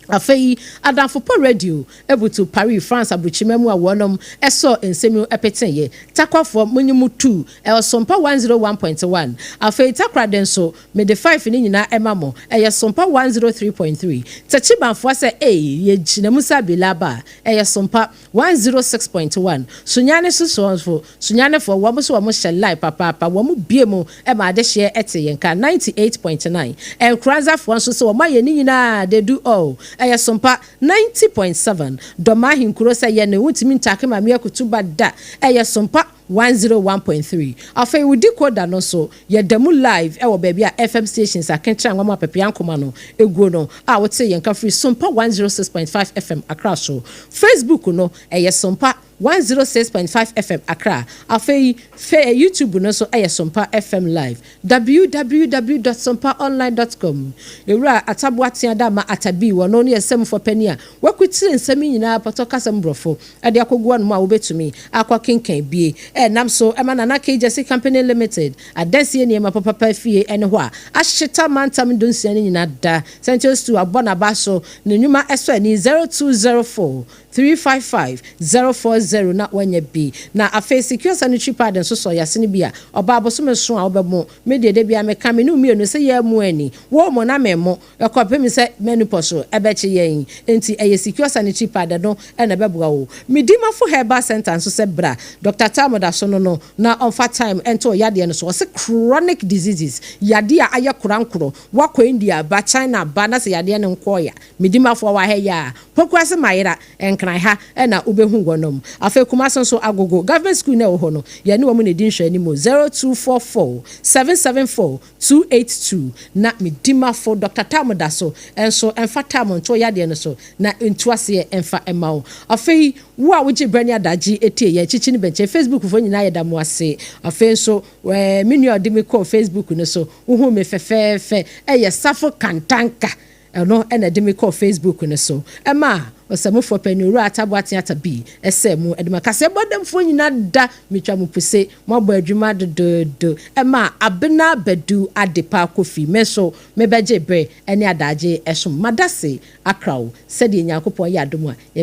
A: afei Adamfo Pa Radio butu Paris France abrokyima mu a wɔnom sɔɔ nsɛm yi peteeɛ. Takwafoɔ monye mo tu ɛwɔ Sompa 101.1 afei Takoradi nso Mede five no nyinaa ɛma mo. Ɛyɛ Sompa 103.3. Takyimanfoɔ sɛ ei, yɛgyina mu sɛ Abilaba a, ɛyɛ Sompa 106.1. Sunyani so Sunyanifoɔ, wɔn nso wɔn hyɛ line papaapa, wɔn bue mu ma adehyeɛ te yɛn ka, 98.9. Nkoranzafoɔ nso sɛ wɔn ayɛ ne nyinaa, they do all. Ɛyɛ Sompa 90.7. Dɔmaa Ahenkuro sɛ yɛne, wontumi ntaake Maame Akutuba da, ɛyɛ Sompa 101.3. Afei wo decoder no nso, yɛda mu live wɔ baabi a FM stations akenkyerɛ anwamma apɛpɛa nkoma no guo no a wotee yɛn nka firi Sompa 106.5 FM Accra so. Facebook no, ɛyɛ Sompa 106.5 FM Accra. Afei fe YouTube no nso yɛ Sompa FM Live. Www dot sompaonline dot com Ewura Ataboa Teadama Atabii, ɔno ne yɛn sɛmfua panin a wakutsir nsɛm yi nyinaa pɔtɔ kasa mu Borɔfo de akogu hɔnom a wobetumi akɔ akenkan bi. Ɛnam so ma Nana K. Gyasi Company Limited adansie nneɛma papapa afie ne hɔ a ahyeta mantam dunsia no nyinaa da. Sɛnkyerɛw Stew abɔ n'aba so, ne nnwuma sɔ ani 0204. 355 040 na wanya bi. Na afei Secure Sanitary Pad nso sɔ yasene bi a ɔbaa bosome so a wobɛmo. Me deɛ, da bia meka me ne mmienu sɛ yɛ mu ani wo mo na memo ɛkɔpem sɛ menopause so ɛbɛkye yɛn, nti ɛyɛ Secure Sanitary Pad no ɛna ɛbɛboa wo. Medimafo Herbal Center nso sɛ bra Dr. Tam da so no na ɔmfa time ɛnto yadeɛ no so. Ɔsɛ chronic diseases, yadeɛ a ayɛ korankorɔ, wakɔ India ba, China ba, na sɛ yadeɛ no nkɔɔya, Medimafoɔ wɔ ha yi a, Pokuase Mayera, Nkran ha ɛna wobɛhu wɔnom. Afei Kumase nso, Agogo Government School na ɛwɔ hɔ no, yɛne wɔn na ɛdi nhwɛ anim, 0244 774 282. Na Medimafo Dr. Tam da so ɛnso ɛmfa tam nto yadeɛ no so na ntu aseɛ ɛmfa ɛma wo. Afei wo a wogye brɛ ne adagye etie yɛn kyikyi ne bɛnkyɛn, Facebook foɔ nyinaa, yɛda mo ase. Afei nso me nua ɔde mi kɔɔ Facebook no so, wohu me fɛfɛɛfɛ, ɛyɛ Safo Kantanka, ɛno ɛna ɛde mi kɔɔ Facebook no so. Ɛma ɔsɛmofoɔ panyin Owura Atabo Ateata bi ɛsɛ mu ɛde ma kasa ɛbɔdɛmfoɔ nyinaa da metwa mo puse, mo abɔ adwuma dodoodo. Ɛma Abena Bɛdu Adepa Kofi, me nso mebɛgye berɛ ɛne adagye ɛsom madase akraw sɛdeɛ Nyankopɔn yɛ adom a.